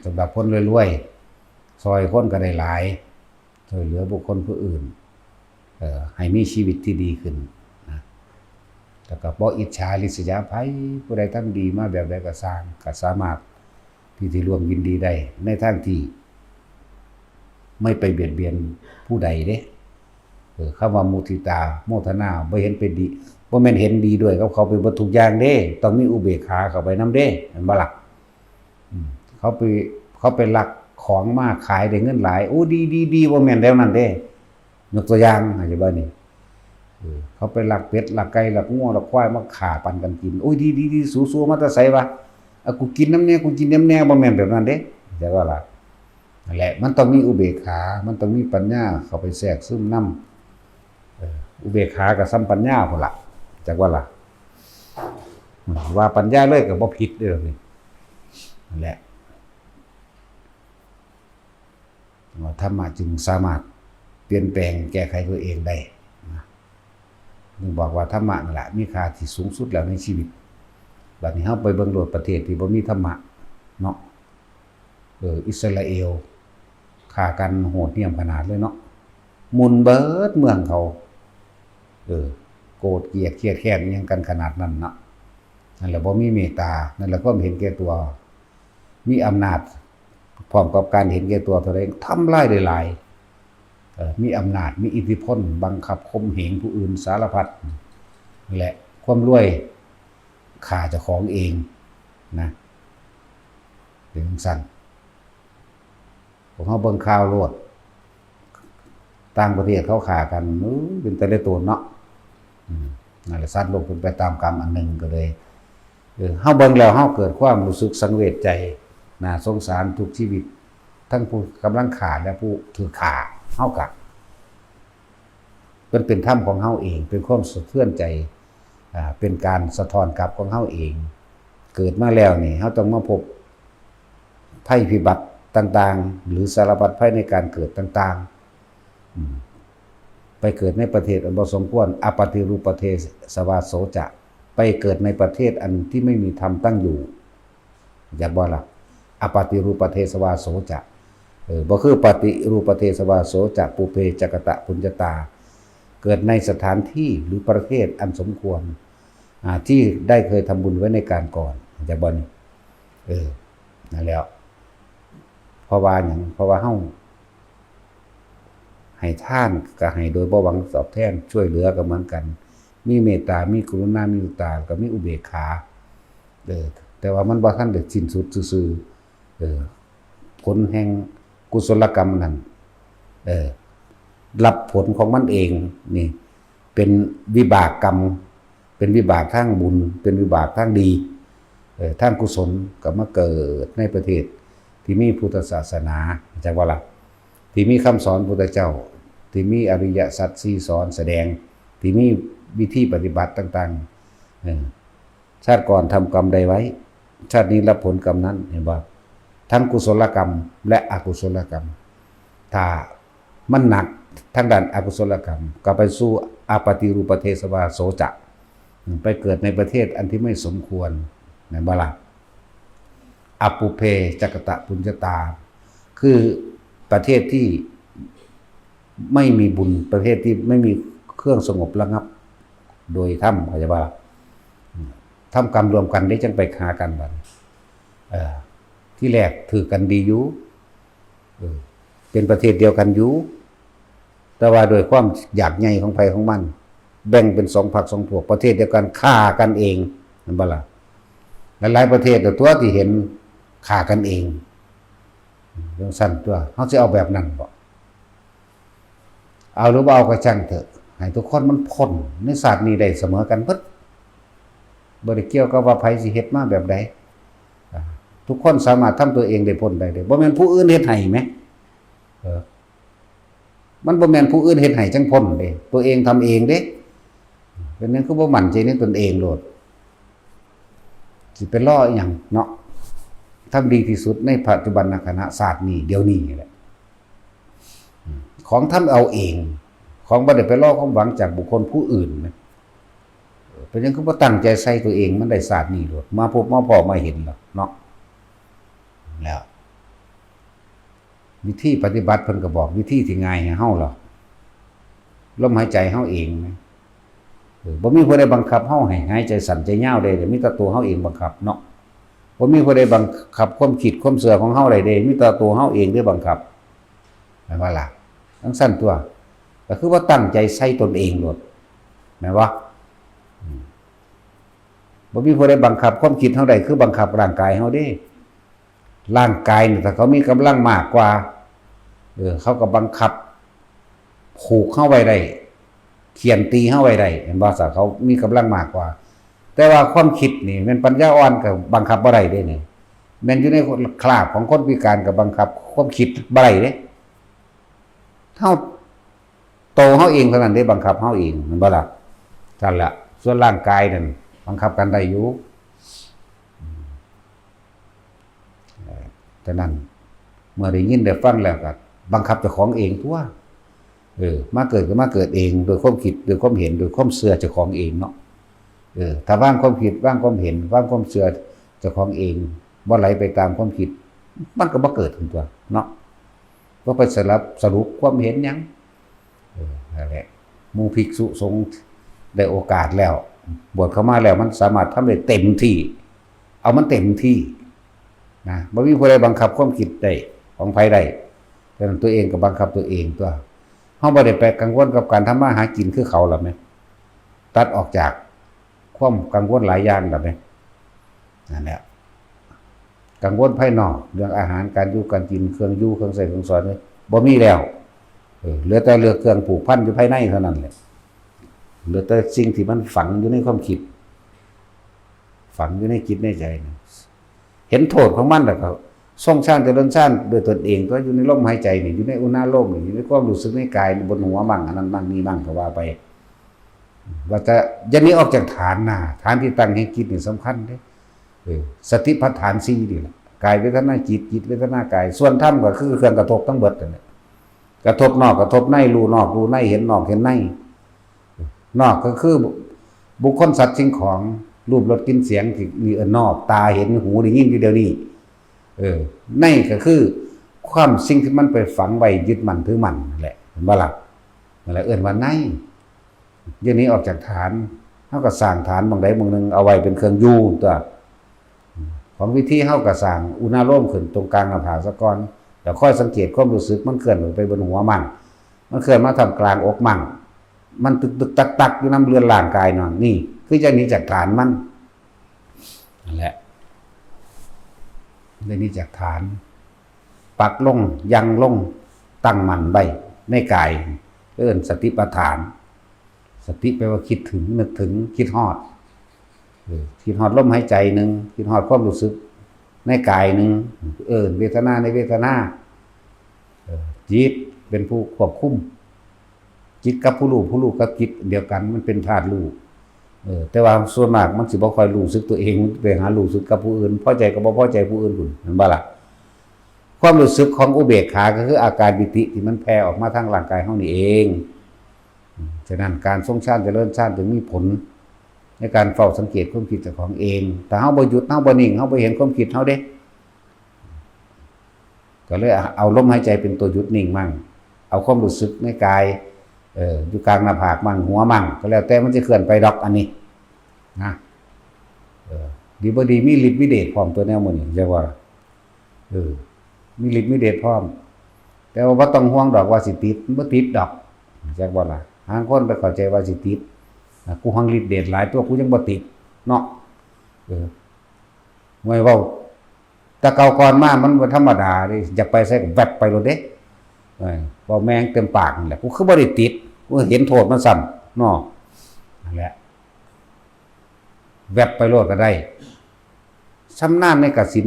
สำหรับคนรวยๆ ซอยคนก็ได้หลาย ช่วยเหลือบุคคลผู้อื่น เอ่อ ให้มีชีวิตที่ดีขึ้นนะ แล้วก็บ่อิจฉาริษยาไผ ผู้ใดทำดีมาแบบใดก็ซ่าง ก็สามารถที่สิร่วมยินดีได้ ในทางที่ไม่ไปเบียดเบียนผู้ใดเด้ เออ คำว่ามุทิตา โมทนา บ่เห็นเป็นดี บ่แม่นเห็นดีด้วยกับเขาไปเบิดทุกอย่างเด้ ต้องมีอุเบกขาเข้าไปนำเด้ เห็นบ่ล่ะ อืม เขาไป เขาไปลักของมาขายได้เงินหลาย โอ้ ดี ดี ดี บ่แม่นแล้วนั่นเด้ ยกตัวอย่าง อาจจะว่านี่ เออ เขาไปลักเป็ด ลักไก่ ลักงัว ลักควายมาฆ่าปันกันกิน โอ้ย ดี ดี ดี สู สู มาแต่ไสวะ เอา กูกินนำแน่ กูกินนำแน่ บ่แม่นแบบนั้นเด้ แต่ว่าล่ะ นั่นแหละ มันต้องมีอุเบกขา มันต้องมีปัญญาเข้าไปแทรกซึมนำ เออ อุเบกขาก็ส่ำปัญญาพุ้นล่ะ จักว่าล่ะ ว่าปัญญาเลยก็บ่ผิดเด้อนี่ นั่นแหละ ว่าธรรมะจึงสามารถเปลี่ยนแปลงแก้ไขตัวเองได้นะ จึงบอกว่าธรรมะนั่นแหละมีค่าที่สูงสุดแล้วในชีวิต บัดนี้เฮาไปเบิ่งโลดประเทศที่บ่มีธรรมะเนาะ เออ อิสราเอล ฆ่ากันโหดเหี้ยมขนาดเลยเนาะ หมุนเบิดเมืองเขา เออ โกรธเกลียดเคียดแค้นอิหยังกันขนาดนั้นเนาะ นั่นแหละบ่มีเมตตา นั่นแหละความเห็นแก่ตัว มีอำนาจ พร้อมกับการเห็นแก่ตัวเท่าใด ทำลายได้หลาย เอ่อ มีอำนาจ มีอิทธิพล บังคับข่มเหงผู้อื่นสารพัด และความรวยฆ่าเจ้าของเองนะ เป็นจั่งซั้น พวกเฮาเบิ่งข่าวโลด ต่างประเทศเขาฆ่ากัน อื้อ เป็นตาเหลือโตนเนาะ อืม นั่นแหละ สัตว์โลกเป็นไปตามกรรมอันหนึ่งก็เลย เออ เฮาเบิ่งแล้วเฮาเกิดความรู้สึกสังเวชใจ น่าสงสารทุกชีวิต ทั้งผู้กำลังฆ่าและผู้ถูกฆ่า เฮากะ มันเป็นธรรมของเฮาเอง เป็นความสะเทือนใจ อ่า เป็นการสะท้อนกลับของเฮาเอง เกิดมาแล้วนี่ เฮาต้องมาพบภัยพิบัติต่างๆ หรือสารพัดภัยในการเกิดต่างๆ อืม ไปเกิดในประเทศอันบ่สมควร อปฏิรูปประเทศสวาโสจะ ไปเกิดในประเทศอันที่ไม่มีธรรมตั้งอยู่ อยากบ่ล่ะ อปฏิรูปประเทศสวาโสจะ เออ บ่คือปฏิรูปประเทศสวาโสจะ ปุเพจะกตะปุญญาตา เกิดในสถานที่หรือประเทศอันสมควร อ่า ที่ได้เคยทำบุญไว้ในการก่อน อยากบ่นี่ เออ นั่นแหล้ว เพราะว่าหยัง เพราะว่าเฮา ให้ทานก็ให้โดยบ่หวังตอบแทน ช่วยเหลือก็เหมือนกัน มีเมตตา มีกรุณา มีมุทิตา ก็มีอุเบกขา เออ แต่ว่ามันบ่ทันได้สิ้นสุดซื่อๆ เออ ผลแห่งกุศลกรรมนั้น เออ รับผลของมันเอง นี่ เป็นวิบากกรรม เป็นวิบากทางบุญ เป็นวิบากทางดี เอ่อ ทางกุศล ก็มาเกิดในประเทศที่มีพุทธศาสนา จักว่าล่ะ ที่มีคำสอนพุทธเจ้า ที่มีอริยสัจสี่สอนแสดง ที่มีวิธีปฏิบัติต่างๆ เออ ชาติก่อนทำกรรมใดไว้ ชาตินี้รับผลกรรมนั้น เห็นบ่ ทั้งกุศลกรรมและอกุศลกรรม ถ้ามันหนักทางด้านอกุศลกรรม ก็ไปสู่อปฏิรูปประเทศวาโสจะ ไปเกิดในประเทศอันที่ไม่สมควร แม่นบ่ล่ะ อปุเพจะกตะปุญญาตา คือประเทศที่ไม่มีบุญ ประเทศที่ไม่มีเครื่องสงบระงับ โดยธรรม เข้าใจบ่ล่ะ ทำกรรมร่วมกันได้จังไปหากันบัดนี้ เอ่อ ที่แรกถืกกันดีอยู่ เออ เป็นประเทศเดียวกันอยู่ แต่ว่าด้วยความอยากใหญ่ของไผของมัน แบ่งเป็นสองพรรคสองพวก ประเทศเดียวกันฆ่ากันเอง แม่นบ่ล่ะ หลายๆประเทศก็ตัวที่เห็นฆ่ากันเอง จั่งซั้นตัว เฮาสิเอาแบบนั้นบ่ เอาหรือบ่เอาก็ช่างเถอะ ให้ทุกคนมันพ้นในชาตินี้ได้เสมอกันเบิด บ่ได้เกี่ยวกับว่าไผสิเฮ็ดมาแบบใด ทุกคนสามารถทำตัวเองได้พ้นได้เด้ บ่แม่นผู้อื่นเฮ็ดให้แหม เออ มันบ่แม่นผู้อื่นเฮ็ดให้จั่งพ้นเด้ ตัวเองทำเองเด้ เป็นหยังคือบ่มั่นใจในตนเองโลด สิไปรออิหยังเนาะ ทำดีที่สุดในปัจจุบันขณะ ชาตินี้ เดี๋ยวนี้นี่แหละ ของทำเอาเอง ของบ่ได้ไปรอความหวังจากบุคคลผู้อื่นนะ เป็นหยังคือบ่ตั้งใจใส่ตัวเอง มันได้ชาตินี้โลด มาพบมาพ้อมาเห็นแล้วเนาะ แล้ว วิธีปฏิบัติเพิ่นก็บอกวิธีที่ง่ายให้เฮาแล้ว ลมหายใจเฮาเองนะ เออ บ่มีผู้ใดบังคับเฮาให้หายใจสั้นใจยาวได้เด้ มีแต่ตัวเฮาเองบังคับเนาะ บ่มีผู้ใดบังคับความคิดความเชื่อของเฮาได้เด้ มีแต่ตัวเฮาเองเด้บังคับ แม่นบ่ล่ะ จั่งซั้นตั๊ว ก็คือว่าตั้งใจใส่ตนเองโลด แม่นบ่ อืม บ่มีผู้ใดบังคับความคิดเฮาได้ คือบังคับร่างกายเฮาเด้ ร่างกายนี่ถ้าเขามีกำลังมากกว่า เออ เขาก็บังคับ ผูกเฮาไว้ได้ เฆี่ยนตีเฮาไว้ได้ แม่นบ่ ถ้าเขามีกำลังมากกว่า แต่ว่าความคิดนี่แม่นปัญญาอ่อนก็บังคับบ่ได้เด้นี่ แม่นอยู่ในคราบของคนพิการก็บังคับความคิดบ่ได้เด้ เฮา โตเฮาเองเท่านั้นเด้บังคับเฮาเอง แม่นบ่ล่ะ ซั่นล่ะ ส่วนร่างกายนั่นบังคับกันได้อยู่ เอ่อ ฉะนั้น เมื่อได้ยินได้ฟังแล้วก็บังคับเจ้าของเองตั๊ว เออ มาเกิดก็มาเกิดเอง โดยความคิด โดยความเห็น โดยความเชื่อเจ้าของเองเนาะ เออ ถ้าวางความคิด วางความเห็น วางความเชื่อเจ้าของเอง บ่ไหลไปตามความคิด มันก็บ่เกิดขึ้นตั๊วเนาะ บ่ไปสลับสรุปความเห็นหยัง เออ นั่นแหละ หมู่ภิกษุสงฆ์ได้โอกาสแล้ว บวชเข้ามาแล้วมันสามารถทำได้เต็มที่ เอามันเต็มที่นะ บ่มีผู้ใดบังคับความคิดได้ ของไผได้ ฉะนั้นตัวเองก็บังคับตัวเองตั๊ว เฮาบ่ได้ไปกังวลกับการทำมาหากินคือเขาล่ะแหม ตัดออกจากความกังวลหลายอย่างล่ะแหม นั่นแหละ กังวลภายนอก เรื่องอาหาร การอยู่ การกิน เครื่องอยู่ เครื่องใช้ เครื่องสอย นี่บ่มีแล้ว เออ เหลือแต่เรื่องเครื่องผูกพันอยู่ภายในเท่านั้นแหละ เหลือแต่สิ่งที่มันฝังอยู่ในความคิด ฝังอยู่ในจิตในใจนะ เห็นโทษของมันแล้วก็ทรงฌานเจริญฌานด้วยตนเอง ก็อยู่ในลมหายใจนี่ อยู่ในอุณาโลมนี่ อยู่ในความรู้สึกในกาย บนหัวมั่ง อันนั้นมั่ง นี่มั่ง ก็ว่าไป ว่าจะอย่าหนีออกจากฐานนะ ฐานที่ตั้งแห่งจิตนี่สำคัญเด้ เออ สติปัฏฐานสี่นี่แหละ กายเวทนาจิต จิตเวทนากาย ส่วนธรรมก็คือเครื่องกระทบทั้งเบิดนั่นแหละ กระทบนอกกระทบใน รู้นอกรู้ใน เห็นนอกเห็นใน นอกก็คือบุคคลสัตว์สิ่งของ รูปรสกลิ่นเสียงที่มีเอิ้นนอก ตาเห็น หูได้ยินอยู่เดี๋ยวนี้ เออ ในก็คือความสิ่งที่มันไปฝังไว้ยึดมั่นถือมั่นนั่นแหละ เห็นบ่ล่ะ นั่นแหละเอิ้นว่าใน อย่าหนีออกจากฐาน เฮาก็สร้างฐานหม่องใดหม่องหนึ่งเอาไว้เป็นเครื่องอยู่ตั๊ว ของวิธีเฮาก็สร้างอุณาโลมขึ้นตรงกลางหน้าผากซะก่อน แล้วคอยสังเกตความรู้สึกมันเคลื่อนไปบนหัวมั่ง มันเคลื่อนมาท่ามกลางอกมั่ง มันตึกๆตักๆอยู่นำเรือนร่างกายนั่น นี่คือจะหนีจากฐานมัน นั่นแหละ ได้หนีจากฐาน ปักลง ยังลง ตั้งมั่นไว้ในกาย เอิ้นสติปัฏฐาน สติแปลว่าคิดถึง นึกถึง คิดฮอด เออ คิดฮอดลมหายใจหนึ่ง คิดฮอดความรู้สึกในกายหนึ่ง เอิ้นเวทนาในเวทนา เออ จิตเป็นผู้ควบคุม จิตกับผู้รู้ ผู้รู้กับจิตเดียวกัน มันเป็นธาตุรู้ เออ แต่ว่าส่วนมากมันสิบ่ค่อยรู้สึกตัวเอง มันไปหารู้สึกกับผู้อื่น พอใจก็บ่พอใจผู้อื่นพุ้น แม่นบ่ล่ะ ความรู้สึกของอุเบกขาก็คืออาการปีติที่มันแผ่ออกมาทางร่างกายเฮานี่เอง ฉะนั้นการทรงฌานเจริญฌานจึงมีผล ในการเฝ้าสังเกตความคิดเจ้าของเอง ถ้าเฮาบ่หยุด เฮาบ่นิ่ง เฮาบ่เห็นความคิดเฮาเด้ ก็เลยเอาลมหายใจเป็นตัวหยุดนิ่งมั่ง เอาความรู้สึกในกาย เออ อยู่กลางหน้าผากมั่ง หัวมั่ง ก็แล้วแต่มันจะเคลื่อนไปดอกอันนี้ นะ เออ ดีบ่ดีมีฤทธิ์มีเดชพร้อมตั๊วแนวหมู่นี้ จักว่า เออ มีฤทธิ์มีเดชพร้อม แต่ว่าบ่ต้องห่วงดอกว่าสิติด มันบ่ติดดอก จักว่าล่ะ หางคนไปเข้าใจว่าสิติด อ่ะ กูหังฤทธิ์เดชหลายตั๊ว กูยังบ่ติด เนาะ เออ ไว้เว้า แต่เก่าก่อนมามันบ่ธรรมดาเด้ อยากไปไสก็แวบไปโลดเด้ เออ เว้าแม่งเต็มปากนั่นแหละ กูคือบ่ได้ติด กูเห็นโทษมันซ้ำ เนาะ นั่นแหละ แวบไปโลดก็ได้ ชำนาญในกสิณ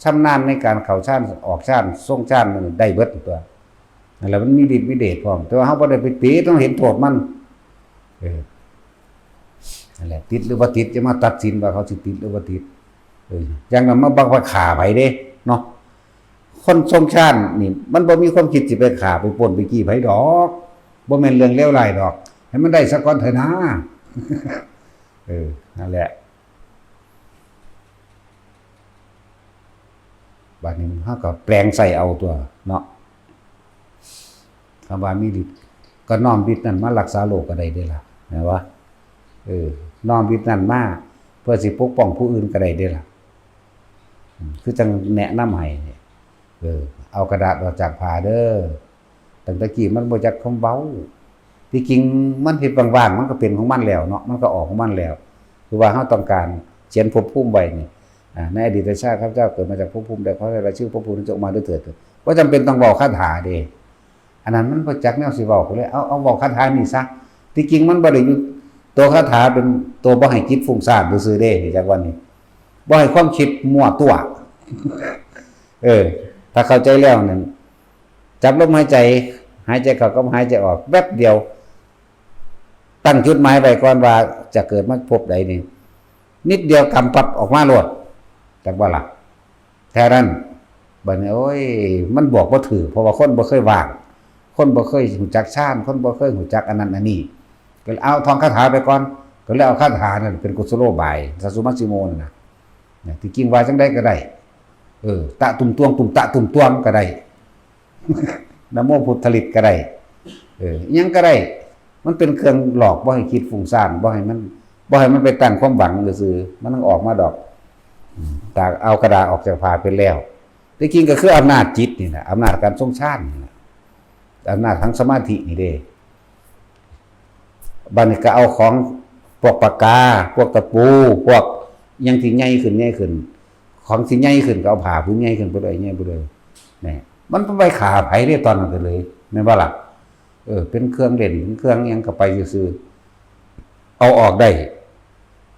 ชำนาญในการเข้าฌานออกฌานทรงฌานมันได้เบิดตัว นั่นแหละมันมีฤทธิ์มีเดชพร้อม แต่ว่าเฮาบ่ได้ไปติด ต้องเห็นโทษมัน เออ นั่นแหละ ติดหรือบ่ติด จะมาตัดสินว่าเขาสิติดหรือบ่ติด เออ อย่างนั้นมาบักว่าฆ่าไผเด้ เนาะ คนทรงฌานนี่ มันบ่มีความคิดสิไปฆ่าไปปล้นไปจี้ไผดอก บ่แม่นเรื่องเลวร้ายดอก ให้มันได้ซะก่อนเถอะนะ เออ นั่นแหละ บัดนี้เฮาก็แปลงใส่เอาตัวเนาะ คำว่ามีฤทธิ์ ก็น้อมฤทธิ์นั้นมารักษาโรคก็ได้เด้ล่ะ แม่นบ่ เออ น้อมฤทธิ์นั้นมา เพื่อสิปกป้องผู้อื่นก็ได้เด้ล่ะ อืม คือจั่งแนะนำให้นี่ เออ เอากระดาษออกจากผ้าเด้อ ตั้งแต่กี้มันบ่จักคำเว้า ที่จริงมันเฮ็ดว่างๆ มันก็เป็นของมันแล้วเนาะ มันก็ออกของมันแล้ว คือว่าเฮาต้องการเขียนภพภูมิไว้นี่ อ่า ในอดีตชาติข้าพเจ้าเกิดมาจากภพภูมิใด ขอให้รายชื่อภพภูมินั้นจงออกมาด้วยเถิด บ่จำเป็นต้องเว้าคาถาเด้ อันนั้นมันบ่จักแนวสิเว้า ก็เลยเอา เอาเว้าคาถานี่ซะ ที่จริงมันบ่ได้อยู่ ตัวคาถาเป็นตัวบ่ให้จิตฟุ้งซ่านซื่อๆเด้ จักวันนี้ บ่ให้ความคิดมั่วตัว เออ ถ้าเข้าใจแล้วนั่น จับลมหายใจ หายใจเข้ากับหายใจออกแป๊บเดียว ตั้งจุดหมายไว้ก่อนว่าจะเกิดมาภพใดนี่ นิดเดียวกำปั๊บออกมาโลด จักบ่ล่ะ แค่นั้น บัดนี้ โอ้ย มันบอกบ่ถืก เพราะว่าคนบ่เคยว่าง คนบ่เคยรู้จักฌาน คนบ่เคยรู้จักอันนั้นอันนี้ ก็เลยเอาท่องคาถาไปก่อน ก็เลยเอาคาถานั่นเป็นกุศโลบาย สัสสุมัชฌิโมนั่นน่ะ เนี่ย ที่จริงว่าจั่งใดก็ได้ เออ ตะตุ่มตวง ตุ่มตะตุ่มตวงก็ได้ นะโมพุทธฤทธิ์ก็ได้ เออ อิหยังก็ได้ มันเป็นเครื่องหลอก บ่ให้คิดฟุ้งซ่าน บ่ให้มัน บ่ให้มันไปตั้งความหวังซื่อๆ มันต้องออกมาดอก อืม ตากเอากระดาษออกจากผ้าเป็นแล้ว ที่จริงก็คืออำนาจจิตนี่แหละ อำนาจการทรงฌานนี่แหละ อำนาจทางสมาธินี่เด้ บัดนี้ก็เอาของพวกปากกา พวกตะปู พวกหยังที่ใหญ่ขึ้น ใหญ่ขึ้น ของที่ใหญ่ขึ้นก็เอาผ้าผืนใหญ่ขึ้นไปเลย ใหญ่ไปเลย นี่ มันไปฆ่าไผได้ตอนนั้นก็เลย แม่นบ่ล่ะ เออ เป็นเครื่องเล่น เป็นเครื่องหยังก็ไปซื่อๆ เอาออกได้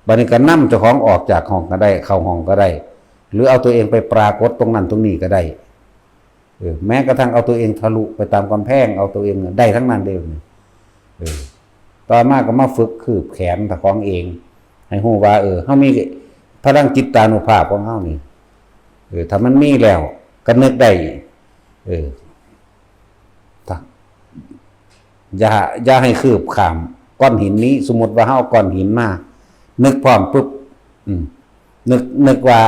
บัดนี้ก็นำเจ้าของออกจากห้องก็ได้ เข้าห้องก็ได้ หรือเอาตัวเองไปปรากฏตรงนั้นตรงนี้ก็ได้ เออ แม้กระทั่งเอาตัวเองทะลุไปตามกำแพง เอาตัวเองได้ทั้งนั้นเด้ เออ ต่อมาก็มาฝึกคืบแขนเจ้าของเอง ให้รู้ว่า เออ เฮามีพลังจิตตานุภาพของเฮานี่ เออ ถ้ามันมีแล้ว ก็นึกได้ เออ ถ้า อย่า อย่าให้คืบข้ามก้อนหินนี้ สมมุติว่าเฮาเอาก้อนหินมา นึกพร้อมปุ๊บ อืม นึก นึกว่า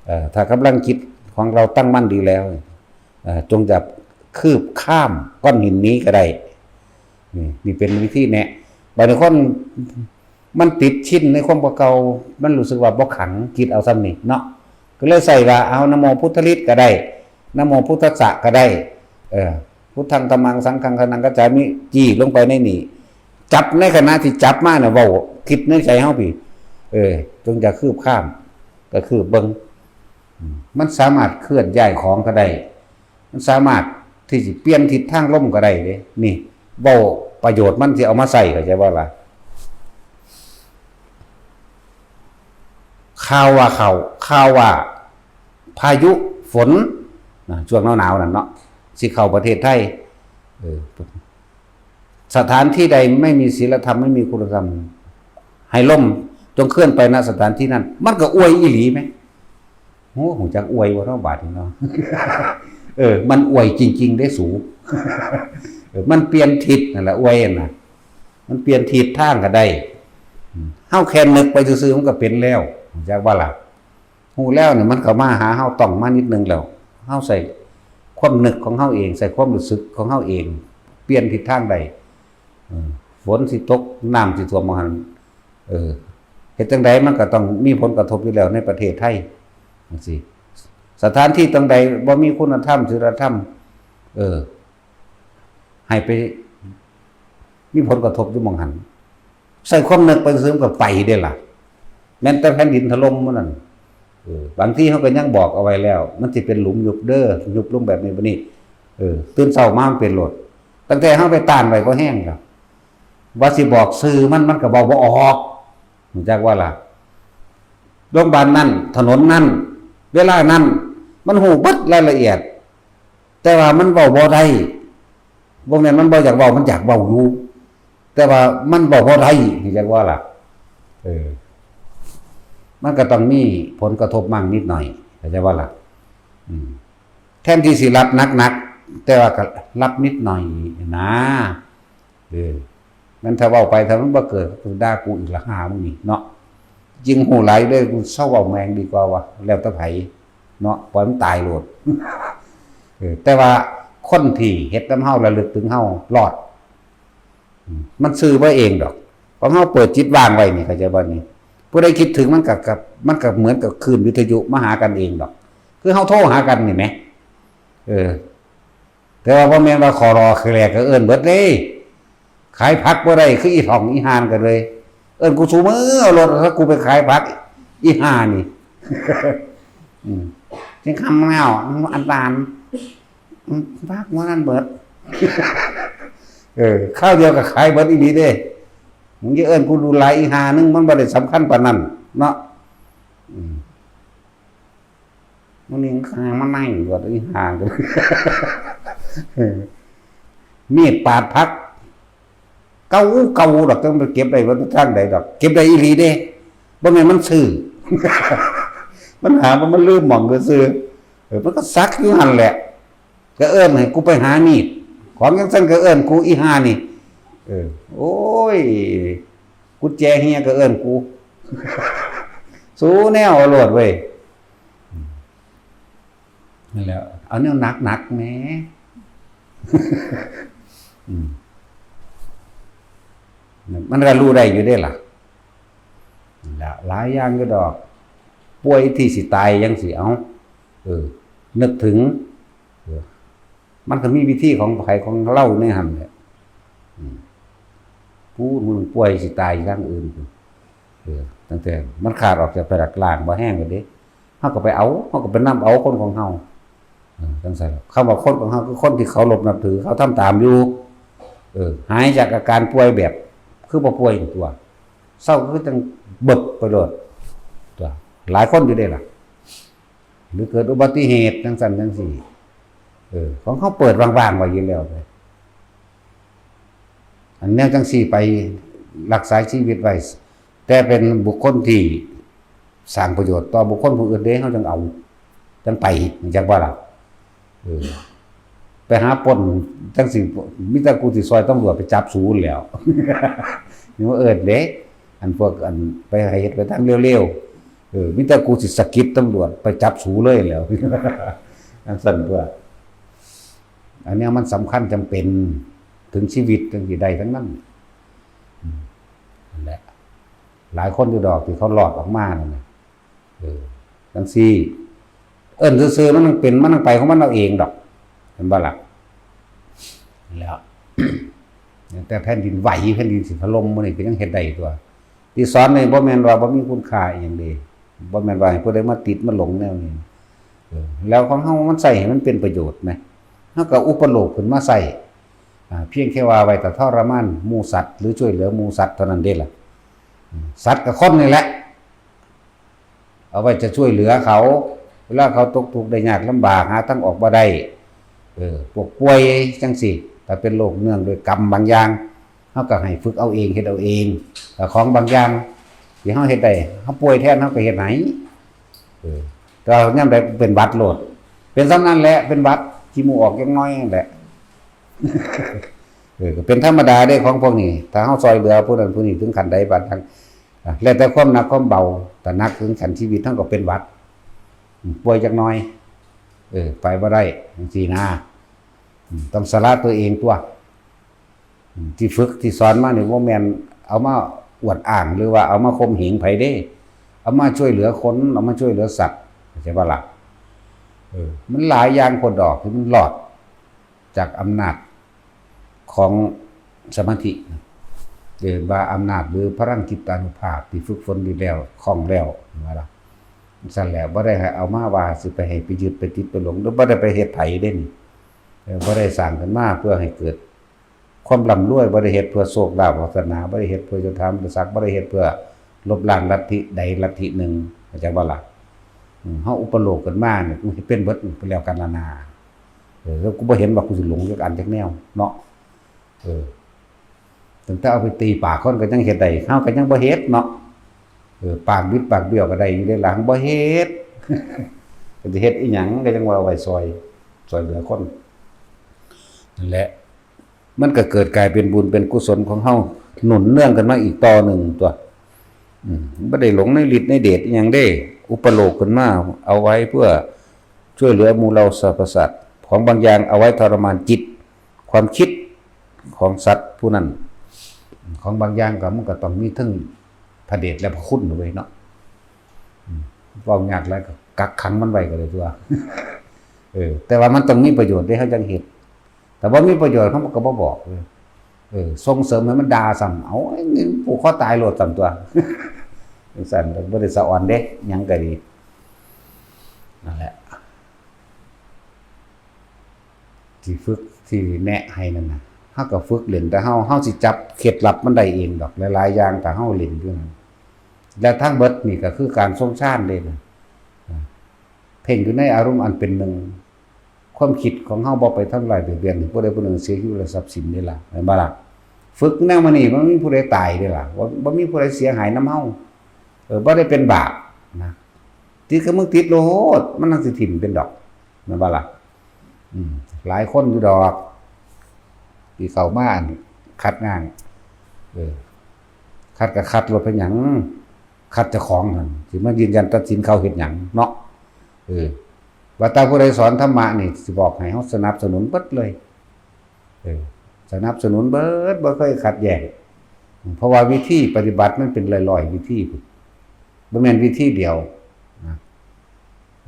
เอ่อ ถ้ากำลังจิตของเราตั้งมั่นดีแล้ว เอ่อ จงจะคืบข้ามก้อนหินนี้ก็ได้ นี่ นี่เป็นวิธีแนะ บางคนมันติดชินในความเก่า มันรู้สึกว่าบ่ขัง คิดเอาส่ำนี้เนาะ ก็เลยใส่ว่า เอา นะโมพุทธฤทธิ์ก็ได้ นะโมพุทธัสสะก็ได้ เออ พุทธังธัมมังสังฆังสรณังคัจฉามิ จี้ลงไปในนี่ จับในขณะที่จับมาน่ะ เว้า คิดในใจเฮาพี้ เออ จงจะคืบข้าม ก็คืบเบิ่ง อืม มันสามารถเคลื่อนย้ายของก็ได้ มันสามารถที่สิเปลี่ยนทิศทางลมก็ได้เด้ นี่ เว้าประโยชน์มันสิเอามาใช้ เข้าใจบ่ล่ะ ข่าวว่าเข้า ข่าวว่าพายุฝน นะ ช่วงหนาวๆนั่นเนาะ สิเข้าประเทศไทย เออ สถานที่ใดไม่มีศีลธรรม ไม่มีคุณธรรม ให้ลมจงเคลื่อนไป ณ สถานที่นั้น มันก็อวยอีหลีแหม โอ้ ฮู้จักอวยบ่เนาะ บาดนี้เนาะ เออ มันอวยจริงๆเด้สู เออ มันเปลี่ยนทิศนั่นแหละ อวยน่ะ มันเปลี่ยนทิศทางก็ได้ อืม เฮาแค่นึกไปซื่อๆมันก็เป็นแล้ว ฮู้จักบ่ล่ะ ฮู้แล้วเนี่ยมันเข้ามาหาเฮา ต้องมานิดนึงแล้ว เฮาใช้ความนึกของเฮาเอง ใช้ความรู้สึกของเฮาเอง เปลี่ยนทิศทางได้ เออ ฝนสิตก น้ำสิท่วม ว่าหั่น เออ เฮ็ดจั่งใดมันก็ต้องมีผลกระทบอยู่แล้วในประเทศไทย จั่งซี้ สถานที่ตรงใดบ่มีคุณธรรม ศีลธรรม เออ ให้ไปมีผลกระทบอยู่หม่องหั่น ใช้ความนึกไปซื่อๆมันก็ไปเด้ล่ะ แม้แต่แผ่นดินถล่มมื้อนั้น เออ บางทีเฮาก็ยังบอกเอาไว้แล้ว มันสิเป็นหลุมยุบเด้อ ยุบลงแบบนี้ บัดนี้ เออ ตื่นเช้ามามันเป็นโลด ตั้งแต่เฮาไปต้านไว้พอแฮงแล้ว ว่าสิบอกชื่อมัน มันก็เว้าบ่ออก ฮู้จักบ่ล่ะ โรงบาลนั้น ถนนนั้น เวลานั้น มันฮู้เบิดรายละเอียด แต่ว่ามันเว้าบ่ได้ บ่แม่นมันบ่อยากเว้า มันอยากเว้าอยู่ แต่ว่ามันเว้าบ่ได้ จักว่าล่ะ เออ มันก็ต้องมีผลกระทบมั่งนิดหน่อย เข้าใจบ่ล่ะ อืม แทนที่สิรับหนักๆ แต่ว่าก็รับนิดหน่อยนะ เออ มันถ้าเว้าไป ถ้ามันบ่เกิด ก็ด่ากูอีกละ หามึงนี่เนาะ ยิ่งฮู้หลายเด้อ กูเซาเว้าแม่งดีกว่าวะ แล้วแต่ไผเนาะ ปล่อยมันตายโลด เออ แต่ว่าคนที่เฮ็ดนำเฮา ระลึกถึงเฮารอด อืม มันซื่อบ่เองดอก ของเฮาเปิดจิตว่างไว้นี่ เข้าใจบ่นี่ ผู้ใดคิดถึงมันก็ ก็ มันก็เหมือนกับคลื่นวิทยุมาหากันเองดอก คือเฮาโทรหากันนี่แหม เออ แต่ว่าบ่แม่นว่าขอรอคือแลก็เอิ้นเบิดเด้ ขายผักบ่ได้คืออีท่องอีห่านกันเลย เอิ้นกูซุมื้อ เอารถ ถ้ากูไปขายผัก อีห่านี่ อืม จั่งคำแล้ว อาจารย์ อืม ผักมื้อนั้นเบิด เออ คราวเดียวก็ขายเบิดอีหลีเด้ มึงจะเอิ้นกูดูหลายอีห่านึง มันบ่ได้สำคัญปานนั้นเนาะ อืม มื้อนี้ข้ามานั่งอยู่อีห่า มีดปาดผัก เก่าเก่าดอก จั่งไปเก็บได้ว่าทางใดดอก เก็บได้อีหลีเด้ บ่แม่นมันซื่อ มันหาว่ามันลืมหม่องซื่อๆ เออ มันก็สักอยู่หั่นแหละ ก็เอิ้นให้กูไปหามีด ของจั่งซั่นก็เอิ้นกูอีห่านี่ เออ โอ้ย กุญแจเฮียก็เอิ้นกู สู้แนวเอาโลดเว้ย นั่นแหละ เอาแนวหนักๆ แหม อืม มันก็รู้ได้อยู่เด้ล่ะ นั่นแหละ หลายอย่างอยู่ดอก ป่วยที่สิตายจั่งซี้ เอ้า เออ นึกถึง เออ มันก็มีวิธีของไผของลาวในหั่นแหละ อืม ผู้มึงป่วยสิตายอยู่ทางอื่น เออ ตั้งแต่มันขาดออกจากพระหลักล่างบ่แห้งเลยเด้ เฮาก็ไปเอา เฮาก็ไปนำเอาคนของเฮา เออ จั่งซั่นล่ะ คำว่าคนของเฮาคือคนที่เคารพนับถือ เขาทำตามอยู่ เออ หายจากอาการป่วยแบบ คือบ่ป่วยนี่ตัว เซาคือจั่งเบิกไปโลด ตัว หลายคนอยู่เด้ล่ะ หรือเกิดอุบัติเหตุจั่งซั่นจั่งซี้ เออ ของเขาเปิดว่างๆ ไว้อยู่แล้วเด้ อันแนวจั่งซี้ไปรักษาชีวิตไว้ แต่เป็นบุคคลที่สร้างประโยชน์ต่อบุคคลผู้อื่นเด้ เขาจั่งเอา จั่งไป จั่งว่าล่ะ เออ ไปหาปล้นจั่งซี้ มีแต่กูสิซอยตำรวจไปจับสูนแหล้ว นี่ว่าเอิ้นเด้ อันพวกอันไปเฮ็ดไปทางเร็วๆ เออ มีแต่กูสิสะกิดตำรวจไปจับสูเลยแหล้ว อันซั่นตัว อันเนี้ยมันสำคัญจำเป็นถึงชีวิตจั่งซี้ได้ทั้งนั้น อืม นั่นแหละ หลายคนอยู่ดอกที่เขารอดออกมานั่นน่ะ เออ จั่งซี้ เอิ้นซื่อๆ มันต้องเป็น มันต้องไปของมันเอาเองดอก เห็นบ่ล่ะ แล้ว แต่แผ่นดินไหว แผ่นดินสิถล่มมื้อนี้ก็ยังเฮ็ดได้ตัว ที่สอนนี่บ่แม่นว่าบ่มีคุณค่าอีหยังเด้ บ่แม่นว่าให้ผู้ใดมาติดมาหลงแนวนี้ เออ แล้วของเฮามันใช้ให้มันเป็นประโยชน์แหม เฮาก็อุปโลกขึ้นมาใช้ อ่า เพียงแค่ว่าไว้แต่ทรมานหมู่สัตว์ หรือช่วยเหลือหมู่สัตว์เท่านั้นเด้ล่ะ อืม สัตว์กับคนนี่แหละ เอาไว้จะช่วยเหลือเขา เวลาเขาตกทุกข์ได้ยากลำบาก หาทางออกบ่ได้ เออ พวกป่วยจั่งซี้ ถ้าเป็นโรคเนื่องด้วยกรรมบางอย่าง เฮาก็ให้ฝึกเอาเอง เฮ็ดเอาเอง แต่ของบางอย่างที่เฮาเฮ็ดได้ เฮาป่วยแทน เฮาก็เฮ็ดให้ เออ แต่ว่ายามใดเป็นหวัดโลด เป็นส่ำนั้นแหละ เป็นหวัด ขี้มูกออกจักหน่อยนั่นแหละ เออ ก็เป็นธรรมดาเด้ของพวกนี้ ถ้าเฮาช่วยเหลือผู้นั้นผู้นี้ถึงขั้นใดบาดนั้น อ่ะ แล้วแต่ความหนักความเบา ถ้าหนักถึงขั้นชีวิต เฮาก็เป็นหวัด อืม ป่วยจักหน่อย เออ ไปบ่ได้ จั่งซี้นะ อืม ต้องสละตัวเองตัว อืม ที่ฝึกที่สอนมานี่บ่แม่นเอามาอวดอ้าง หรือว่าเอามาข่มเหงไผเด้ เอามาช่วยเหลือคน เอามาช่วยเหลือสัตว์ เข้าใจบ่ล่ะ เออ มันหลายอย่างโพดดอกที่มันรอดจากอำนาจของสมาธินะ เรียกว่าอำนาจหรือพลังจิตตานุภาพที่ฝึกฝนดีแล้ว คล่องแล้ว ว่าล่ะ ซั่นแหละ บ่ได้ให้เอามาว่าสิไปให้ไปยึดไปติดไปหลง หรือบ่ได้ไปเฮ็ดไผเด้นี่ เออ บ่ได้สร้างขึ้นมาเพื่อให้เกิดความร่ำรวย บ่ได้เฮ็ดเพื่อโชคลาภวาสนา บ่ได้เฮ็ดเพื่อยศถาบรรดาศักดิ์ บ่ได้เฮ็ดเพื่อลบล้างลัทธิใดลัทธิหนึ่ง เข้าใจบ่ล่ะ? อืม เฮาอุปโลกน์กันมาเนี่ย กูเฮ็ดเป็นเบิดไปแล้วกันนานา เออ แล้วกูบ่เห็นว่ากูสิหลงจักอันจักแนวเนาะ เออ ตั้งแต่เอาไปตีปากคนก็ยังเฮ็ดได้ เฮาก็ยังบ่เฮ็ดเนาะ เออ ปากบิดปากเบี้ยวก็ได้อยู่เด้ล่ะ บ่เฮ็ด ก็สิเฮ็ดอีหยัง ก็ยังว่าเอาไว้ซ่อย ซ่อยเหลือคน นั่นแหละ มันก็เกิดกลายเป็นบุญเป็นกุศลของเฮา หนุนเนื่องกันมาอีกต่อหนึ่งตัว อืม บ่ได้หลงในฤทธิ์ในเดชอีหยังเด้ อุปโลกน์ขึ้นมา เอาไว้เพื่อช่วยเหลือหมู่เหล่าสรรพสัตว์ ของบางอย่างเอาไว้ทรมานจิต ความคิดของสัตว์ผู้นั้น ของบางอย่างก็มันก็ต้องมีทั้งพระเดชและพระคุณเว้ยเนาะ อืม เว้ายากหลายก็กักขังมันไว้ก็ได้ตัว เออ แต่ว่ามันต้องมีประโยชน์เด้ เฮาจั่งเฮ็ด แต่บ่มีประโยชน์ เฮาก็บ่บอกเลย เออ ส่งเสริมให้มันด่าซ้ำ เอา ไอ้นี่ผูกคอตายโลดซ้ำตัว จั่งซั้น บ่ได้สะออนเด้ หยังก็ดี นั่นแหละ ที่ฝึก ที่แนะให้นั่นน่ะ เฮาก็ฝึกเล่น แต่เฮา เฮาสิจับเคล็ดลับมันได้เองดอก หลายๆ อย่าง ถ้าเฮาเล่นอยู่นั่น และทั้งเบิดนี่ก็คือการทรงฌานเด้นะ เพ่งอยู่ในอารมณ์อันเป็นหนึ่ง ความคิดของเฮาบ่ไปทำลายเบียดเบียนผู้ใดผู้หนึ่งเสียชีวิตและทรัพย์สินนี่ล่ะ แม่นบ่ล่ะ ฝึกแนวมานี่ บ่มีผู้ใดตายเด้ล่ะ บ่ บ่มีผู้ใดเสียหายนำเฮา เออ บ่ได้เป็นบาปนะ ติดกับมึงติดโลด มันจั่งสิถิ่มเป็นดอก แม่นบ่ล่ะ อืม หลายคนอยู่ดอก ที่เข้ามาอันคัดงาน เออ คัดก็คัดโลด เป็นหยัง คัดเจ้าของหั่น สิมายืนยันตัดสินเขาเฮ็ดหยังเนาะ เออ ว่าแต่ผู้ใดสอนธรรมะนี่ สิบอกให้เฮาสนับสนุนเบิดเลย เออ สนับสนุนเบิด บ่เคยขัดแย้ง เพราะว่าวิธีปฏิบัติมันเป็นร้อยๆ วิธีพุ้น บ่แม่นวิธีเดียวนะ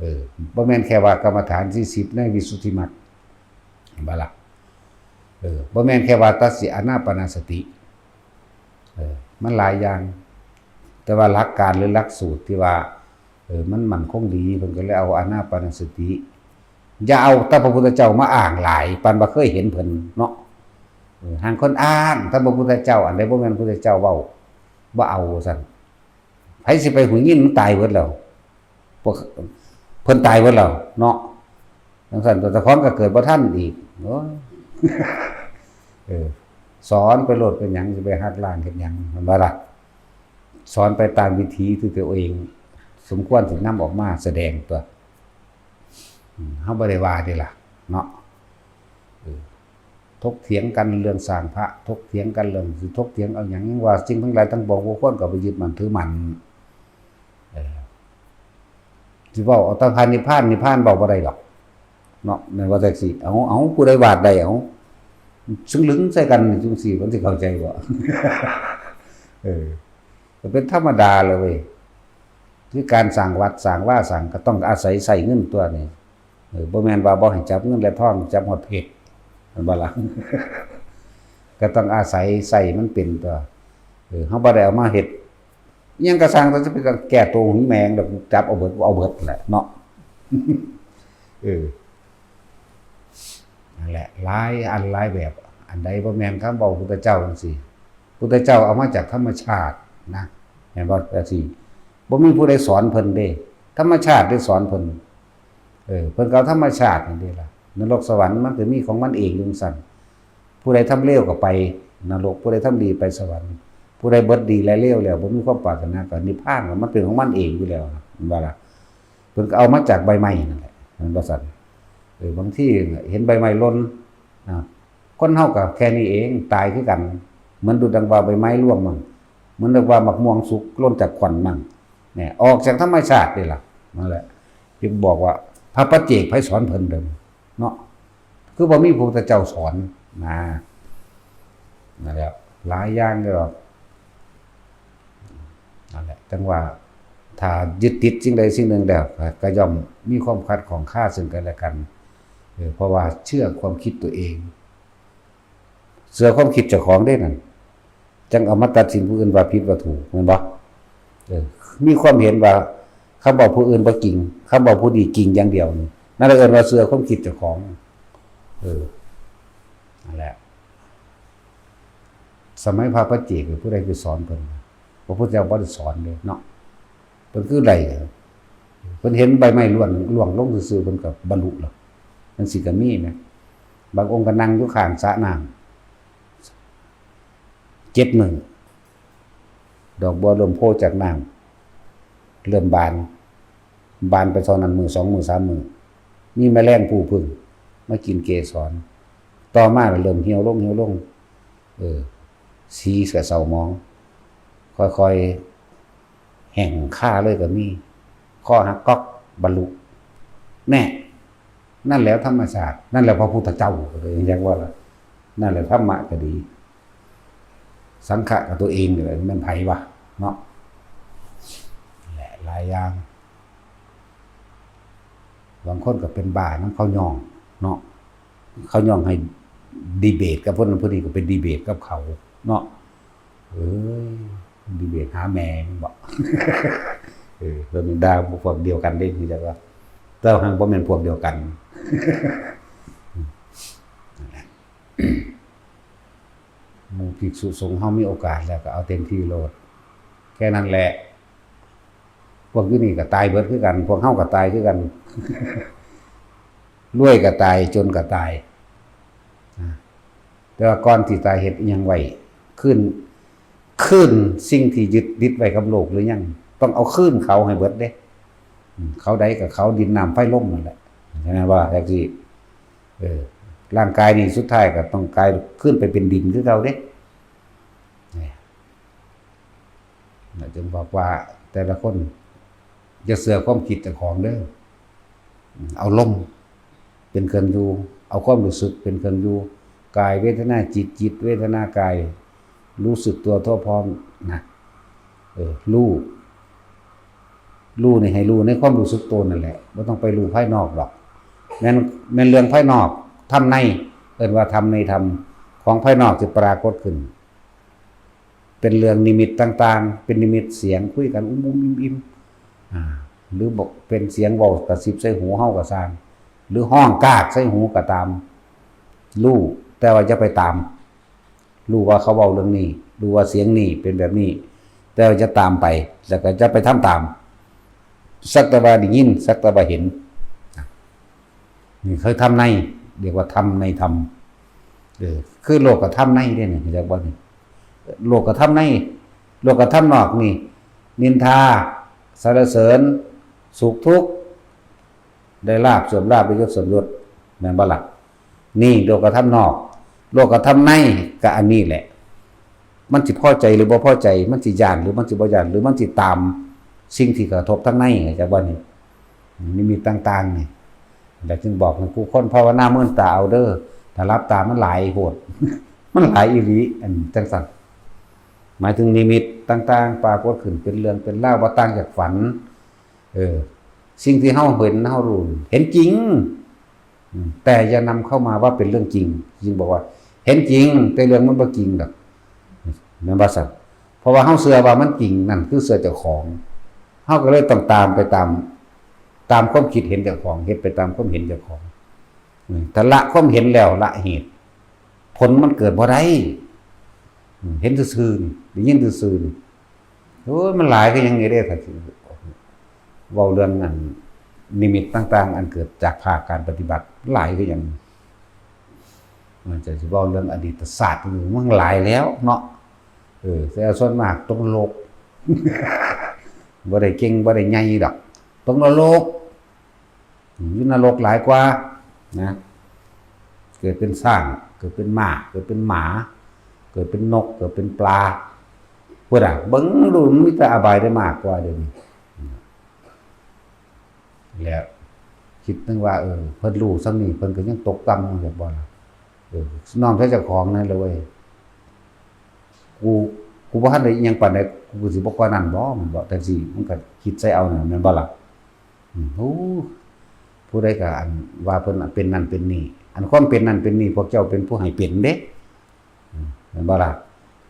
เออ บ่แม่นแค่ว่ากรรมฐานสี่สิบในวิสุทธิมรรค แม่นบ่ล่ะ เออ บ่แม่นแค่ว่าตัดสิอานาปานสติ เออ มันหลายอย่าง แต่ว่าหลักการหรือหลักสูตรที่ว่า เออ มันมั่นคงดี เพิ่นก็เลยเอาอานาปานสติ อย่าเอาแต่พระพุทธเจ้ามาอ้างหลาย ปานบ่เคยเห็นเพิ่นเนาะ เออ ห่างคนอ้างแต่พระพุทธเจ้า อันใดบ่แม่นพระพุทธเจ้าเว้า บ่เอาว่าซั่น ไผสิไปหูยินมันตายเบิดแล้ว พวกเพิ่นตายเบิดแล้วเนาะ จั่งซั้นตัวเจ้าของก็เกิดบ่ทันอีก โอ้ย เออ สอนไปโลด เป็นหยังสิไปหักล้างเฮ็ดหยัง แม่นบ่ล่ะ สอนไปตามวิธีที่ตัวเองสมควรสินำออกมาแสดงตัว อืม เฮาบ่ได้ว่าเด้ล่ะ เนาะ เออ ถกเถียงกันเรื่องสร้างพระ ถกเถียงกันเรื่องสิถกเถียงเอาหยัง ยังว่าสิ่งทั้งหลายทั้งปวงบ่ควรก็ไปยึดมั่นถือมั่น เออ สิเว้าเอาแต่พระนิพพาน นิพพานเว้าบ่ได้ดอก เนาะ แม่นว่าจั่งซี้ เอา เอา ผู้ใดวาดได้ เอา ซึ่งลึงใส่กันนี่จั่งซี้ มันสิเข้าใจบ่ เออ ก็เป็นธรรมดาเลยเว้ย คือการสร้างวัดสร้างวาสร้าง ก็ต้องอาศัยใช้เงินตัวนี้ เออ บ่แม่นว่าบ่ให้จับเงินและทอง จับฮอดเพชร แม่นบ่ล่ะ ก็ต้องอาศัยใช้มันเป็นตัว เออ เฮาบ่ได้เอามาเฮ็ด อิหยังก็ซ่าง แต่จะไปแก้ตัวหึงแมง แล้วจับเอาเบิด เอาเบิดแหละเนาะ เออ นั่นแหละ หลายอันหลายแบบ อันใดบ่แม่นคำเว้าพุทธเจ้าจั่งซี้ พุทธเจ้าเอามาจากธรรมชาตินะ แม่นบ่จั่งซี้ บ่มีผู้ใดสอนเพิ่นเด้ ธรรมชาติได้สอนเพิ่น เออ เพิ่นก็เอาธรรมชาตินี่เด้ล่ะ นรกสวรรค์มันก็มีของมันเองอยู่จั่งซั้น ผู้ใดทำเลวก็ไปนรก ผู้ใดทำดีไปสวรรค์ ผู้ใดเบิดดีและเลวแล้ว บ่มีความปรารถนาก็นิพพาน มันเป็นของมันเองอยู่แล้วนะ แม่นบ่ล่ะ เพิ่นก็เอามาจากใบไม้นั่นแหละ แม่นบ่ซั่น เออ บางทีเห็นใบไม้หล่น อ่า คนเฮาก็แค่นี้เอง ตายคือกัน เหมือนดุจดังว่าใบไม้ร่วงมั่ง เหมือนดังว่าหมากม่วงสุกหล่นจากขวัญมั่ง เนี่ย ออกจากธรรมชาตินี่ล่ะ นั่นแหละ จึงบอกว่าพระปัจเจกไผสอนเพิ่นเด้อ เนาะ คือบ่มีพระพุทธเจ้าสอนนะ นั่นแหละ หลายอย่างเลยหรอก นั่นแหละ จั่งว่า ถ้ายึดติดสิ่งใดสิ่งหนึ่งแล้ว ก็ย่อมมีความขัดข้องคาซึ่งกันและกัน เออ เพราะว่าเชื่อความคิดตัวเอง เชื่อความคิดเจ้าของเด้นั่น จั่งเอามาตัดสินผู้อื่นว่าผิดว่าถูก แม่นบ่ เออ มีความเห็นว่าคำเว้าผู้อื่นบ่จริง คำเว้าผู้นี้จริงอย่างเดียวนี่ นั่นเอิ้นว่าเชื่อความคิดเจ้าของ เออ นั่นแหละ สมัยพระปัจเจกนี่ผู้ใดไปสอนเพิ่น พระพุทธเจ้าบ่ได้สอนเลยเนาะ เพิ่นคือได้ เพิ่นเห็นใบไม้ร่วงร่วงลงซื่อๆ เพิ่นก็บรรลุแล้ว จั่งซี้ก็มีนะ บางองค์ก็นั่งอยู่ข้างสระน้ำ เจ็ดมื้อ ดอกบัวเริ่มโผล่จากน้ำ เริ่มบาน บานไปเท่านั้น มื้อสองมื้อสามมื้อ มีแมลงผู้ผึ้งมากินเกสร ต่อมาเริ่มเหี่ยวลง เหี่ยวลง เออ สีก็เศร้าหมอง ค่อยๆ แห้งคาเลยก็มี คอหักก๊อก บรรลุ แน่ นั่นแหละธรรมชาติ นั่นแหละพระพุทธเจ้า ก็เลยเรียกว่าล่ะ นั่นแหละธรรมะก็ดี สังฆะกับตัวเองนี่แหละ แม่นไผวะ เนาะ แหละ หลายอย่าง บางคนก็เป็นบ้านำเขาย่อง เนาะ เขาย่องให้ดีเบตกับคนนั้นคนนี้ ก็ไปดีเบตกับเขา เนาะ เอ้ย ดีเบตหาแม่มึงบ่ เออ เพิ่นด่าพวกเดียวกันเด้ คือจักว่า แต่ว่าหั้นบ่แม่นพวกเดียวกัน นั่นแหละ หมู่ภิกษุสงฆ์เฮามีโอกาสแล้วก็เอาเต็มที่โลด แค่นั้นแหละ พวกอยู่นี่ก็ตายเบิดคือกัน พวกเฮาก็ตายคือกัน รวยก็ตาย จนก็ตาย นะ แต่ว่าก่อนสิตายเฮ็ดอิหยังไว้ คืน คืนสิ่งที่ยึดติดไว้กับโลกหรือยัง ต้องเอาคืนเขาให้เบิดเด้ อืม เขาใดก็เขา ดินน้ำไฟลมนั่นแหละ ใช่ไหมว่าจั่งซี้ เออ ร่างกายนี่สุดท้ายก็ต้องกลายคืนไปเป็นดินคือเก่าเด้ เนี่ย นะ จึงบอกว่าแต่ละคนอย่าเชื่อความคิดเจ้าของเด้อ เอาลมเป็นเครื่องอยู่ เอาความรู้สึกเป็นเครื่องอยู่ กายเวทนาจิต จิตเวทนากาย รู้สึกตัวทั่วพร้อมนะ เออ รู้ รู้นี่ให้รู้ในความรู้สึกตัวนั่นแหละ บ่ต้องไปรู้ภายนอกดอก แม่น แม่นเรื่องภายนอก ธรรมใน เอิ้นว่าธรรมในธรรม ของภายนอกที่ปรากฏขึ้น เป็นเรื่องนิมิตต่างๆ เป็นนิมิตเสียงคุยกันอุ้มๆ อิ่มๆ อ่า หรือบอกเป็นเสียงเว้ากระซิบใส่หูเฮาก็ซ่าง หรือฮ้องกากใส่หูก็ตาม รู้ แต่ว่าอย่าไปตาม รู้ว่าเขาเว้าเรื่องนี้ รู้ว่าเสียงนี้เป็นแบบนี้ แต่ว่าอย่าตามไป แล้วก็อย่าไปทำตาม สักแต่ว่าได้ยิน สักแต่ว่าเห็น นี่คือธรรมใน เรียกว่าธรรมในธรรม เออ คือโลกธรรมในเด้นี่ เรียกว่านี่ โลกธรรมใน โลกธรรมนอกนี่ นินทา สรรเสริญ สุขทุกข์ ได้ลาภเสื่อมลาภ ได้ยศเสื่อมยศ แม่นบ่ล่ะ นี่โลกธรรมนอก โลกธรรมในก็อันนี้แหละ มันสิพอใจหรือบ่พอใจ มันสิย้านหรือมันสิบ่ย้าน หรือมันสิตามสิ่งที่กระทบทางใน จักว่านี่ นิมิตต่างๆ นี่ แล้วจึงบอกให้ผู้คนภาวนาเมินตาเอาเด้อ ถ้าหลับตามันหลายโพด มันหลายอีหลี อันจั่งซั้น หมายถึงนิมิตต่างๆ ปรากฏขึ้นเป็นเรื่องเป็นราว บ่ต่างจากฝัน เออ สิ่งที่เฮาเห็น เฮารู้ เห็นจริง อืม แต่อย่านำเข้ามาว่าเป็นเรื่องจริง จึงบอกว่า เห็นจริง แต่เรื่องมันบ่จริงดอก แม่นบ่ซั้น เพราะว่าเฮาเชื่อว่ามันจริง นั่นคือเชื่อเจ้าของ เฮาก็เลยต้องตามไปตาม ตามความคิดเห็นเจ้าของ เฮ็ดไปตามความเห็นเจ้าของ อืม ถ้าละความเห็นแล้วละเหตุ ผลมันเกิดบ่ได้ อืม เห็นซื่อๆ ได้ยินซื่อๆ โอ้ย มันหลายคือหยังนี่เด้ ถ้าสิเว้าเรื่องอันนิมิตต่างๆ อันเกิดจากภาคการปฏิบัติ หลายคือหยัง มันจะสิเว้าเรื่องอดีตศาสตร์ มันหลายแล้วเนาะ เออ แต่ส่วนมากตกนรก บ่ได้เก่ง บ่ได้ใหญ่ดอก ตกนรก อยู่นรกหลายกว่านะ เกิดเป็นช้าง เกิดเป็นม้า เกิดเป็นหมา เกิดเป็นนก เกิดเป็นปลา พุ้นน่ะ เบิ่งดูมันมีแต่อบายได้มากกว่าเดี๋ยวนี้ แล้วคิดถึงว่า เออ เพิ่นรู้ส่ำนี้ เพิ่นก็ยังตกต่ำอยู่ แม่นบ่ล่ะ เออ น้อมใส่เจ้าของนั่นแหละเว้ย กู กูบ่ทันได้อิหยังปานใด กูก็สิบ่กว่านั้นบ่ แม่นบ่ จั่งซี้ มันก็คิดใส่เอานั่น แม่นบ่ล่ะ อืม โอ้ ผู้ใดก็อันว่าเพิ่นเป็นนั่นเป็นนี่ อันความเป็นนั่นเป็นนี่ พวกเจ้าเป็นผู้ให้เป็นเด้ อืม แม่นบ่ล่ะ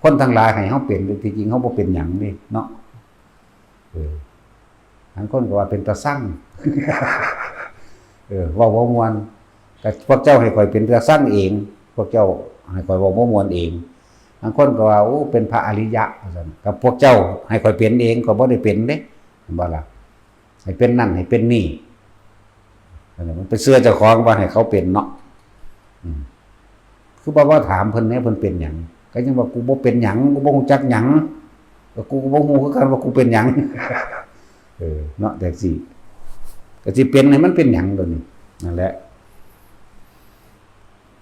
คนทั้งหลายให้เฮาเป็น ที่จริงเฮาบ่เป็นหยังเด้เนาะ เออ บางคนก็ว่าเป็นตาซัง เออ เว้าบ่ม่วน ก็พวกเจ้าให้ข้อยเป็นตาซังเอง พวกเจ้าให้ข้อยเว้าบ่ม่วนเอง บางคนก็ว่า โอ้ เป็นพระอริยะ ว่าซั่น ก็พวกเจ้าให้ข้อยเป็นเอง ข้อยบ่ได้เป็นเด้ แม่นบ่ล่ะ ให้เป็นนั่นให้เป็นนี่ นั่นแหละ มันไปเชื่อเจ้าของว่าให้เขาเป็นเนาะ อืม คือบ่ว่าถามเพิ่นเนี่ย เพิ่นเป็นหยัง ก็ยังว่า "กูบ่เป็นหยัง กูบ่ฮู้จักหยัง ก็กูก็บ่ฮู้คือกันว่ากูเป็นหยัง" เออ เนาะ แต่สิ ก็สิเป็นให้มันเป็นหยังตัวนี้ นั่นแหละ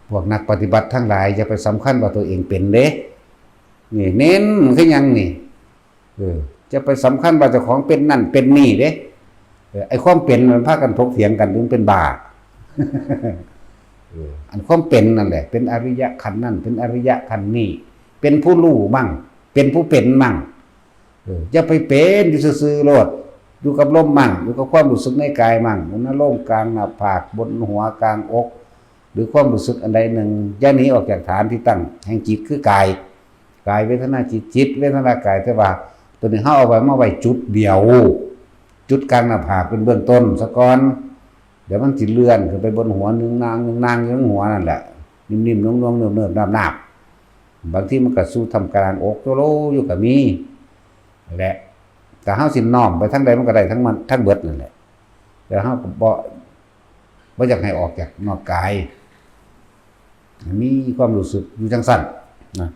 พวกนักปฏิบัติทั้งหลาย อย่าไปสำคัญว่าตัวเองเป็นเด้ นี่เน้นคือหยังนี่ เออ จะไปสำคัญว่าเจ้าของเป็นนั่นเป็นนี่เด้ เออ ไอ้ความเป็นมันพากันถกเถียงกัน มันเป็นบ้า เออ อันความเป็นนั่นแหละ เป็นอริยะขั้นนั่น เป็นอริยะขั้นนี่ เป็นผู้รู้มั่ง เป็นผู้เป็นมั่ง เออ อย่าไปเป็นอยู่ซื่อๆโลด อยู่กับลมมั่ง อยู่กับความรู้สึกในกายมั่ง อุณโลมกลางหน้าผาก บนหัว กลางอก หรือความรู้สึกอันใดหนึ่ง อย่าหนีออกจากฐานที่ตั้งแห่งจิตคือกาย กายเวทนาจิต จิตเวทนากาย แต่ว่าตัวนี้เฮาเอาไว้มาไว้จุดเดียว จุดกลางหน้าผากเป็นเบื้องต้นซะก่อน เดี๋ยวมันสิเลื่อนขึ้นไปบนหัว นึ่งนางนึ่งนางอยู่บนหัวนั่นแหละ นิ่มๆ นุ่มๆ เนิบๆ นาบๆ บางทีมันก็สู่ท่ามกลางอกโจโลอยู่ก็มี และ แต่เฮาสิน้อมไปทางใดมันก็ได้ทั้งมัน ทั้งเบิดนั่นแหละ แต่เฮาก็บ่ บ่อยากให้ออกจากนอกกาย มีความรู้สึกอยู่จังซั่นนะ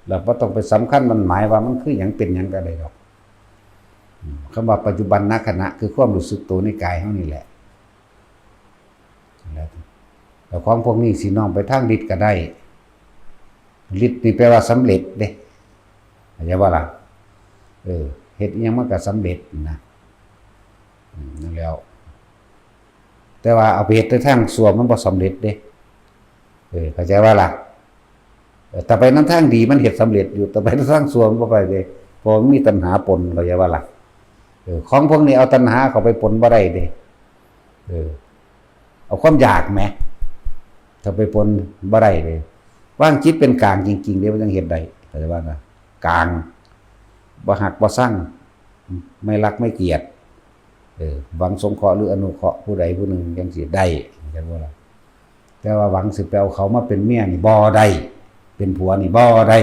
แล้วบ่ต้องไปสำคัญมันหมายว่ามันคือหยังเป็นหยังก็ได้ดอก อืม คำว่าปัจจุบันนขณะ คือความรู้สึกตัวในกายเฮานี่แหละ แล้ว แล้วของพวกนี้สิน้อมไปทางฤทธิ์ก็ได้ ฤทธิ์นี่แปลว่าสำเร็จเด้ เข้าใจบ่ล่ะ เออ เฮ็ดอิหยังมันก็สำเร็จนะ อืม นั่นแหล้ว แต่ว่าเอาไปเฮ็ดในทางชั่วมันบ่สำเร็จเด้ เออ เข้าใจบ่ล่ะ เออ แต่ไปนำทางดีมันเฮ็ดสำเร็จอยู่ แต่ไปนำทางชั่วมันบ่ไปเด้ เพราะมันมีตัณหาปน เข้าใจบ่ล่ะ เออ ของพวกนี้เอาตัณหาเข้าไปปนบ่ได้เด้ เออ เอาความอยากแหม เข้าไปปนบ่ได้เลย วางจิตเป็นกลางจริงๆเด้ มันจั่งเฮ็ดได้ เข้าใจบ่ล่ะ กลาง บ่ฮักบ่ซัง ไม่รักไม่เกลียด เออ หวังสงเคราะห์หรืออนุเคราะห์ผู้ใดผู้หนึ่งจั่งซี้ได้ เข้าใจบ่ล่ะ แต่ว่าหวังสิไปเอาเขามาเป็นเมียนี่บ่ได้ เป็นผัวนี่บ่ได้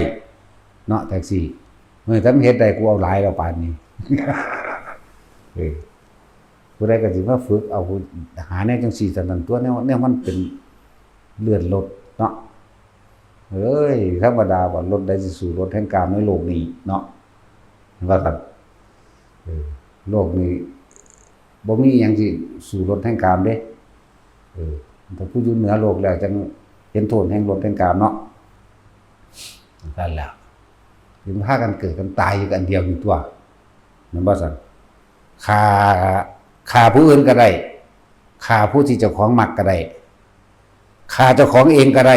เนาะ จั่งซี้ เฮ้ย ถ้ามันเฮ็ดได้ กูเอาหลายแล้วปานนี้ เออ ผู้ใดก็สิมาฝึกเอา หาแนวจั่งซี้ ซั่นนั่นตัว แนว แนวมันเป็นเลือดรถเนาะ เอ้ย ธรรมดาว่า รถใดสิสู้รถแห่งกามในโลกนี้เนาะ ว่าซั่น เออ โลกนี้บ่มีหยังสิสู้รถแห่งกามเด้ เออ ถ้าผู้อยู่เหนือโลกแล้วจั่งเห็นโทษแห่งรถแห่งกามเนาะ นั่นแหละ ถึงพากันเกิดกันตายอยู่กันอันเดียวอยู่ตัว แม่นบ่ซั่น ฆ่า ฆ่าผู้อื่นก็ได้ ฆ่าผู้ที่เจ้าของมักก็ได้ ฆ่าเจ้าของเองก็ได้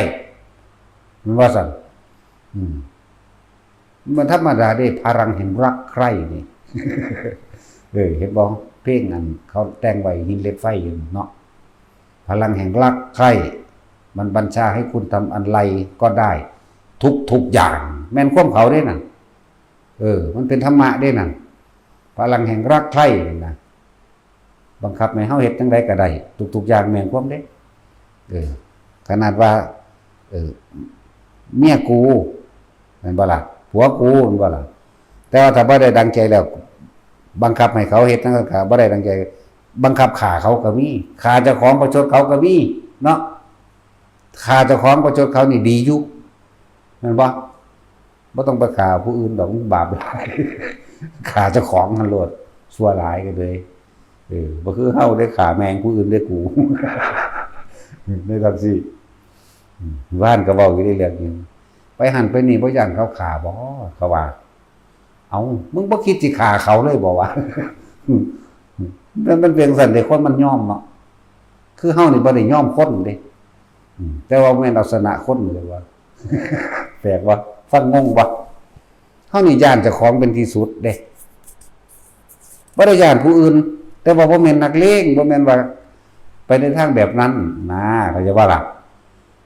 แม่นบ่ซั่น อืม มันธรรมดาเด้ พลังแห่งรักใคร่นี่ เออ เห็นบ่ เพลงอันเขาแต่งไว้หินเหล็กไฟอยู่เนาะ พลังแห่งรักใคร่ มันบัญชาให้คุณทำอะไรก็ได้ ทุกๆอย่าง แม่นความเขาเด้นั่น เออ มันเป็นธรรมะเด้นั่น พลังแห่งรักใคร่นั่นนะ บังคับให้เฮาเฮ็ดจั่งใดก็ได้ ทุกๆอย่างแม่นความเด้ เออ ขนาดว่า เออ เมียกู แม่นบ่ล่ะ ผัวกู แม่นบ่ล่ะ แต่ว่าถ้าบ่ได้ดังใจแล้ว บังคับให้เขาเฮ็ดจั่งซั้นก็บ่ได้ดังใจ บังคับฆ่าเขาก็มี ฆ่าเจ้าของประชดเขาก็มี เนาะ ฆ่าเจ้าของประชดเขานี่ดีอยู่ แม่นบ่ บ่ต้องไปฆ่าผู้อื่นดอก มันบาปหลาย ฆ่าเจ้าของหั่นโลด ชั่วหลายก็เลย เออ บ่คือเฮาได้ฆ่าแม่งผู้อื่นได้กู ในจั่งซี้ อืม ว่านก็เว้าอยู่ในเรื่องนี้ ไปหั่นไปนี่บ่ย้านเขาฆ่าบ่ เขาว่า เอ้า มึงบ่คิดสิฆ่าเขาเลยบ่วะ มัน มันเป็นจั่งซั้นเด้ คนมันยอมเนาะ คือเฮานี่บ่ได้ยอมคนเด้ อืม แต่ว่าแม่นเอาชนะคนเลยว่า แปลกว่า ฟังงงว่า เฮานี่ย้านเจ้าของเป็นที่สุดเด้ บ่ได้ย้านผู้อื่น แต่ว่าบ่แม่นนักเลง บ่แม่นว่าไปในทางแบบนั้นนะ เข้าใจบ่ล่ะ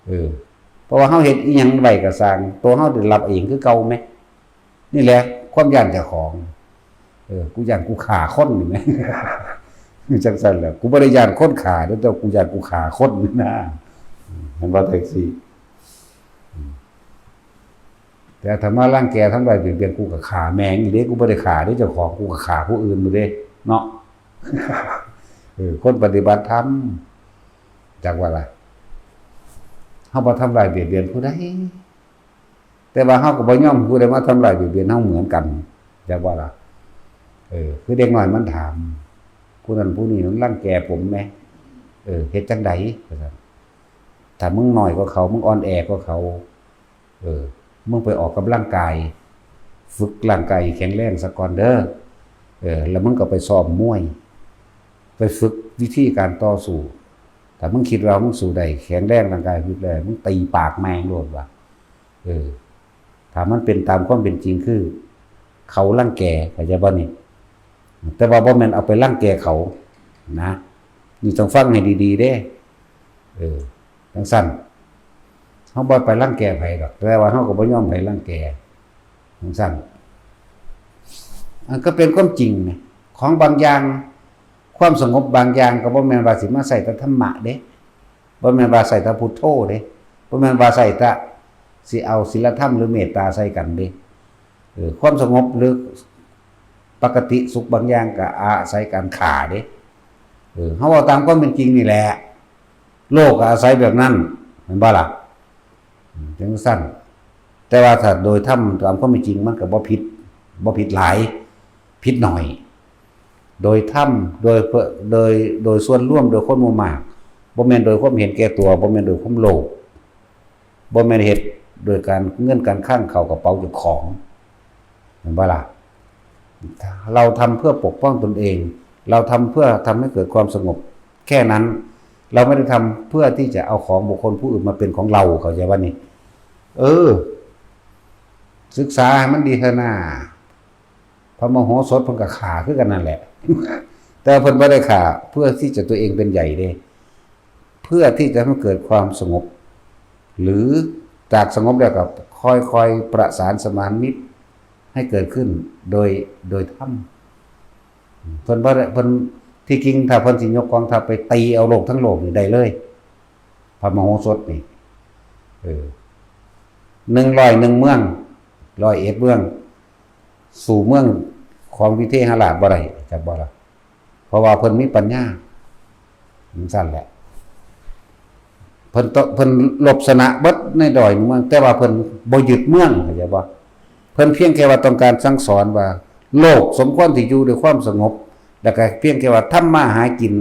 เออ เพราะว่าเฮาเฮ็ดอิหยังไว้ก็ซ่าง ตัวเฮาได้รับเองคือเก่าแหม นี่แหละ ความย้านเจ้าของ เออ กูย้านกูฆ่าคนนี่แหม จั่งซั้นแหละ กูบ่ได้ย้านคนฆ่าเด้อ แต่กูย้านกูฆ่าคนนี่นะ อืม มันว่าจั่งซี้ อืม แต่ถ้ามารังแกทำร้ายเบียดเบียน กูก็ฆ่าแม่งอยู่เด้ กูบ่ได้ฆ่าเด้เจ้าของ กูก็ฆ่าผู้อื่นอยู่เด้ เนาะ เออ คนปฏิบัติธรรม จักว่าล่ะ เฮาบ่ทำร้ายเบียดเบียนผู้ใด แต่ว่าเฮาก็บ่ยอมผู้ใดมาทำร้ายเบียดเบียนเฮาเหมือนกัน จักว่าล่ะ เออ คือเด็กน้อยมันถาม ผู้นั้นผู้นี้มันรังแกผมแหม เออ เฮ็ดจั่งใด ว่าซั่น ถ้ามึงน้อยกว่าเขา มึงอ่อนแอกว่าเขา เออ มึงไปออกกำลังกาย ฝึกร่างกายให้แข็งแรงซะก่อนเด้อ เออ แล้วมึงก็ไปซ้อมมวย ไปฝึกวิธีการต่อสู้ ถ้ามึงคิดว่ามึงสู้ได้ แข็งแรงร่างกาย ฝึกได้ มึงตีปากแม่งโลดว่ะ เออ ถ้ามันเป็นตามความเป็นจริงคือ เขารังแก เข้าใจบ่นี่ แต่ว่าบ่แม่นเอาไปรังแกเขา นะ นี่ต้องฟังให้ดีๆเด้ เออ จั่งซั้น เฮาบ่ไปรังแกไผดอก แต่ว่าเฮาก็บ่ยอมให้รังแก จั่งซั้น อันก็เป็นความจริงนะ ของบางอย่าง ความสงบบางอย่างก็บ่แม่นว่าสิมาใช้แต่ธรรมะเด้ บ่แม่นว่าใช้แต่พุทโธเด้ บ่แม่นว่าใช้แต่สิเอาศีลธรรมหรือเมตตาใส่กันเด้ เออ ความสงบหรือปกติสุขบางอย่างก็อาศัยการฆ่าเด้ เออ เฮาเว้าตามความเป็นจริงนี่แหละ โลกก็อาศัยแบบนั้น แม่นบ่ล่ะ อืม จั่งซั้น แต่ว่าถ้าโดยธรรมตามความเป็นจริงมันก็บ่ผิด บ่ผิดหลาย ผิดหน่อย โดยธรรม โดยเพื่อ โดย โดยส่วนรวม โดยคนหมู่มาก บ่แม่นโดยความเห็นแก่ตัว บ่แม่นโดยความโลภ บ่แม่นเฮ็ดโดยการเงินการคลังเข้ากระเป๋าเจ้าของ แม่นบ่ล่ะ เราทำเพื่อปกป้องตนเอง เราทำเพื่อทำให้เกิดความสงบ แค่นั้น เราไม่ได้ทำเพื่อที่จะเอาของบุคคลผู้อื่นมาเป็นของเรา เข้าใจบ่นี่ เออ ศึกษาให้มันดีเถอะนา พระมโหสถเพิ่นก็ฆ่าคือกันนั่นแหละ แต่เพิ่นบ่ได้ฆ่าเพื่อที่จะตัวเองเป็นใหญ่เด้ เพื่อที่จะให้เกิดความสงบ หรือจากสงบแล้วก็ค่อยๆประสานสมานมิตรให้เกิดขึ้นโดย โดยธรรม เพิ่นบ่ได้ เพิ่น ที่จริงถ้าเพิ่นสิยกกองทัพไปตีเอาโลกทั้งโลกนี่ได้เลย พระมโหสถนี่ เออ หนึ่งร้อยหนึ่งเมือง ร้อยเอ็ดเมือง สู้เมืองของวิเทหราชบ่ได้ จักบ่ล่ะ เพราะว่าเพิ่นมีปัญญา จั่งซั้นแหละ เพิ่นต- เพิ่นลบชนะเบิดในร้อยหนึ่งเมือง แต่ว่าเพิ่นบ่ยึดเมือง เข้าใจบ่ เพิ่นเพียงแค่ว่าต้องการสั่งสอนว่า โลกสมควรที่อยู่ด้วยความสงบ แล้วก็เพียงแค่ว่าทำมาหากิน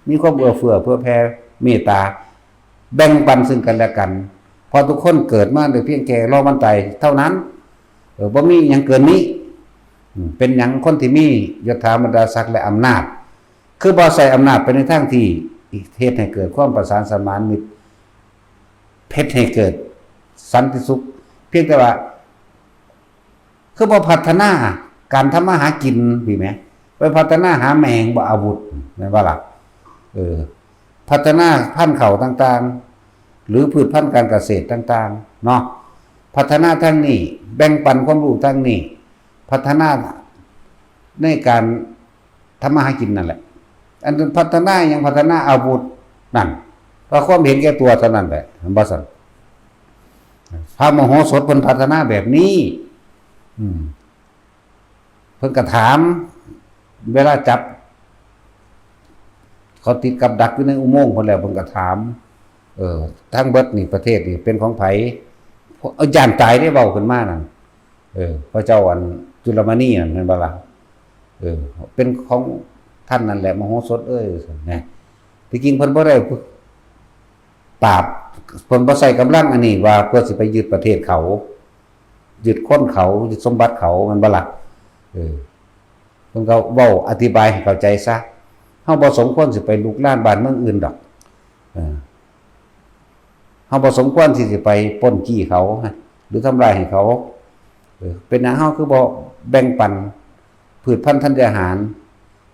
มีความเอื้อเฟื้อเผื่อแผ่เมตตา แบ่งปันซึ่งกันและกัน เพราะทุกคนเกิดมาโดยเพียงแค่รอวันตายเท่านั้น เออ บ่มีหยังเกินนี้ อืม เป็นหยังคนที่มียศถาบรรดาศักดิ์และอำนาจ คือบ่ใช้อำนาจไปในทางที่เฮ็ดให้เกิดความประสานสมานมิตร เฮ็ดให้เกิดสันติสุข เพียงแต่ว่า คือบ่พัฒนาการทำมาหากิน พี่แหม ไปพัฒนาหาแมงบ่อาวุธ แม่นบ่ล่ะ เออ พัฒนาพันธุ์ข้าวต่างๆ หรือพืชพันธุ์การเกษตรต่างๆ เนาะ พัฒนาทางนี้ แบ่งปันความรู้ทางนี้ พัฒนาในการทำมาหากินนั่นแหละ อันพัฒนาหยัง พัฒนาอาวุธนั่น เพราะความเห็นแก่ตัวเท่านั้นแหละ เห็นบ่ซั่น พระมโหสถเพิ่นพัฒนาแบบนี้ อืม เพิ่นก็ถาม เวลาจับ เขาติดกับดักอยู่ในอุโมงค์เพิ่นแล้ว เพิ่นก็ถาม เออ ทั้งเบิดนี่ประเทศนี่เป็นของไผ เอาย้านตายได้เว้าขึ้นมานั่น เออ พระเจ้าอันจุลมณีนั่น แม่นบ่ล่ะ เออ เป็นของท่านนั่นแหละ มโหสถเอ้ย นะ ที่จริงเพิ่นบ่ได้ปราบ เพิ่นบ่ใช้กำลังอันนี้ว่าเพื่อสิไปยึดประเทศเขา ยึดคนเขา ยึดสมบัติเขา แม่นบ่ล่ะ เออ เพิ่นก็เว้าอธิบายให้เข้าใจซะ เฮาบ่สมควรสิไปลุกรานบ้านเมืองอื่นดอก เออ เฮาบ่สมควรที่สิไปปล้นจี้เขา หรือทำลายให้เขา เออ เป็นหยังเฮาคือบ่แบ่งปัน พืชพันธุ์ธัญญาหาร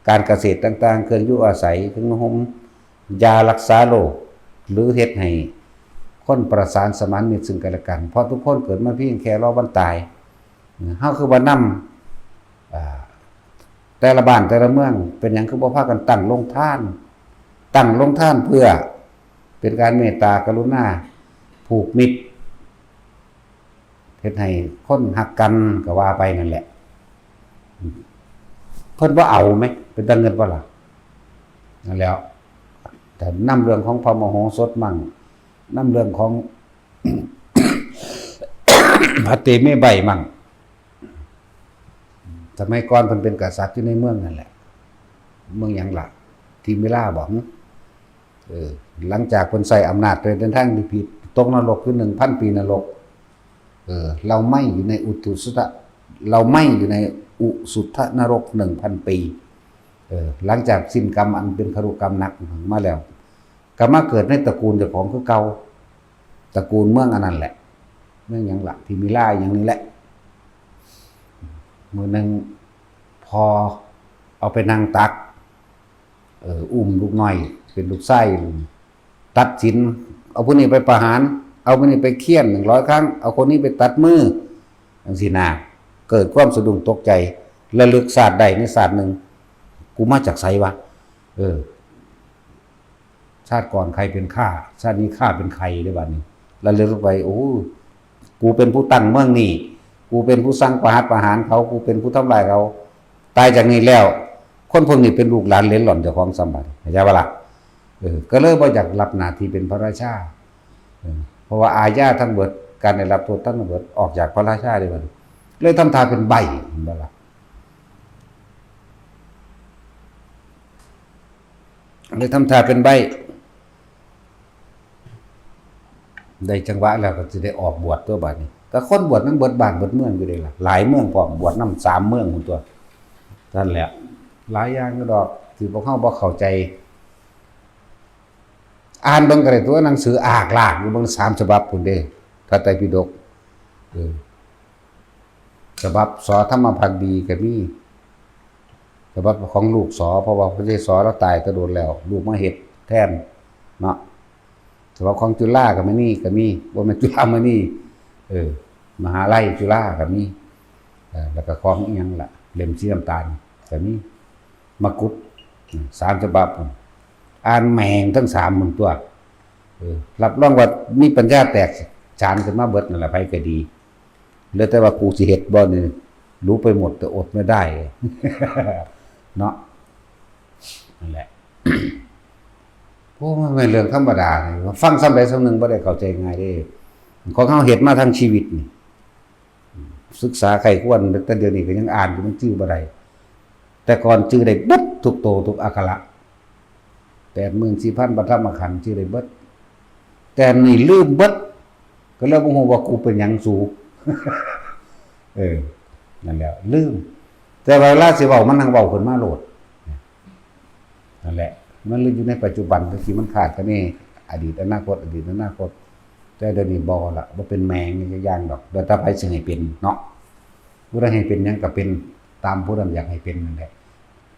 การเกษตรต่างๆ เครื่องอยู่อาศัย เครื่องนุ่งห่ม ยารักษาโรค หรือเฮ็ดให้คนประสานสมานมิตรซึ่งกันและกัน เพราะทุกคนเกิดมาเพียงแค่รอวันตาย เฮาคือบ่นำ อ่า แต่ละบ้านแต่ละเมือง เป็นหยังคือบ่พากันตั้งโรงทาน ตั้งโรงทานเพื่อเป็นการเมตตากรุณา ผูกมิตร เฮ็ดให้คนฮักกันก็ว่าไปนั่นแหละ เพิ่นบ่เอาแหม เป็นตาเงินบ่ล่ะ นั่นแหล้ว แต่นำเรื่องของพระมโหสถมั่ง นำเรื่องของ พระเตมีใบมั่ง สมัยก่อนเพิ่นเป็นกษัตริย์อยู่ในเมืองนั่นแหละ เมืองหยังล่ะ ทิมพิลาบ่ เออ หลังจากเพิ่นใช้อำนาจไปในทางที่ผิด ตกนรกคือหนึ่งพันปีนรก เออ เราไหม้อยู่ในอุตุสุทะ เราไหม้อยู่ในอุสุทนรกหนึ่งพันปี เออ หลังจากสิ้นกรรมอันเป็นคารุกรรมหนักมาแล้ว ก็มาเกิดในตระกูลเจ้าของคือเก่า ตระกูลเมืองอันนั้นแหละ เมืองหยังล่ะ ทิมพิลาอย่างนี้แหละ มื้อหนึ่ง พอเอาไปนั่งตัก เออ อุ้มลูกน้อย เป็นลูกชาย ตัดสิน เอาผู้นี้ไปประหาร เอาผู้นี้ไปเฆี่ยนหนึ่งร้อยครั้ง เอาคนนี้ไปตัดมือ จังซี้นะ เกิดความสะดุ้งตกใจ ระลึกชาติได้ในชาติหนึ่ง กูมาจากไสวะ เออ ชาติก่อนใครเป็นข้า ชาตินี้ข้าเป็นใคร เด้บัดนี้ ระลึกไป โอ้ กูเป็นผู้ตั้งเมืองนี่ กูเป็นผู้สั่งประหัตประหารเขา กูเป็นผู้ทำลายเขา ตายจากนี้แล้ว คนพวกนี้เป็นลูกหลานเหลนหล่อนเจ้าของสมบัติ เข้าใจปะล่ะ เออ ก็เลยบ่อยากรับหน้าที่เป็นพระราชา เออ เพราะว่าอาญาทั้งเบิด การได้รับโทษทั้งเบิด ออกจากพระราชาเด้บัดนี้ เลยทำท่าเป็นใบ้ เห็นบ่ล่ะ เลยทำท่าเป็นใบ้ ได้จังหวะแล้วก็สิได้ออกบวชตั๊วบัดนี้ ก็คนบวชนำเบิดบ้านเบิดเมืองอยู่เด้ล่ะ หลายเมืองพร้อม บวชนำสามเมืองพู้นตั๊ว นั่นแหละ หลายอย่างอยู่ดอก ที่พวกเฮาบ่เข้าใจ อ่านเบิ่งก็ได้ตั๊ว หนังสืออากลากอยู่เบิ่งสามฉบับพู้นเด้ พระไตรปิฎก เออ ฉบับ ส.ธรรมภักดีก็มี ฉบับของลูก ส.เพราะว่าพระเจ้า ส.ลาวตายแต่โดนแล้ว ลูกมาเฮ็ดแทนเนาะ ฉบับของจุฬาก็มี นี่ก็มี บ่แม่นจุฬามณี เออ มหาลัยจุฬาก็มี เออ แล้วก็ของอิหยังล่ะ เล่มสีน้ำตาลก็มี มกุฏ อืม สามฉบับ อ่านแม่งทั้งสามหมื่นตั๊ว เออ รับรองว่ามีปัญญาแตกฉานขึ้นมาเบิดนั่นแหละ ไผก็ดี เหลือแต่ว่ากูสิเฮ็ดบ่นี่ รู้ไปหมดแต่อดไม่ได้ เนาะ นั่นแหละ โอ้ มันเป็นเรื่องธรรมดานี่ ฟังซ้ำใดซ้ำหนึ่งบ่ได้เข้าใจง่ายเด้ ของเฮาเฮ็ดมาทั้งชีวิตนี่ ศึกษาใคร่ครวญ แต่เดี๋ยวนี้ก็ยังอ่านอยู่ มันจื่อบ่ได้ แต่ก่อนจื่อได้เบิดทุกโตทุกอักขระ แปดหมื่นสี่พันพระธรรมขันธ์จื่อได้เบิด แต่นี่ลืมเบิด ก็เลยบ่ฮู้ว่ากูเป็นหยังสู เออ นั่นแหละ ลืม แต่ว่าเวลาสิเว้ามันหังเว้าขึ้นมาโลด นั่นแหละ มันเลยอยู่ในปัจจุบัน บางทีมันคาดคะเน อดีตอนาคต อดีตอนาคต แต่เดี๋ยวนี้บ่ละ บ่เป็นแมงอย่างดอก แล้วแต่ไผสิให้เป็นเนาะ ผู้ใดให้เป็นหยังก็เป็นตามผู้นั้นอยากให้เป็นนั่นแหละ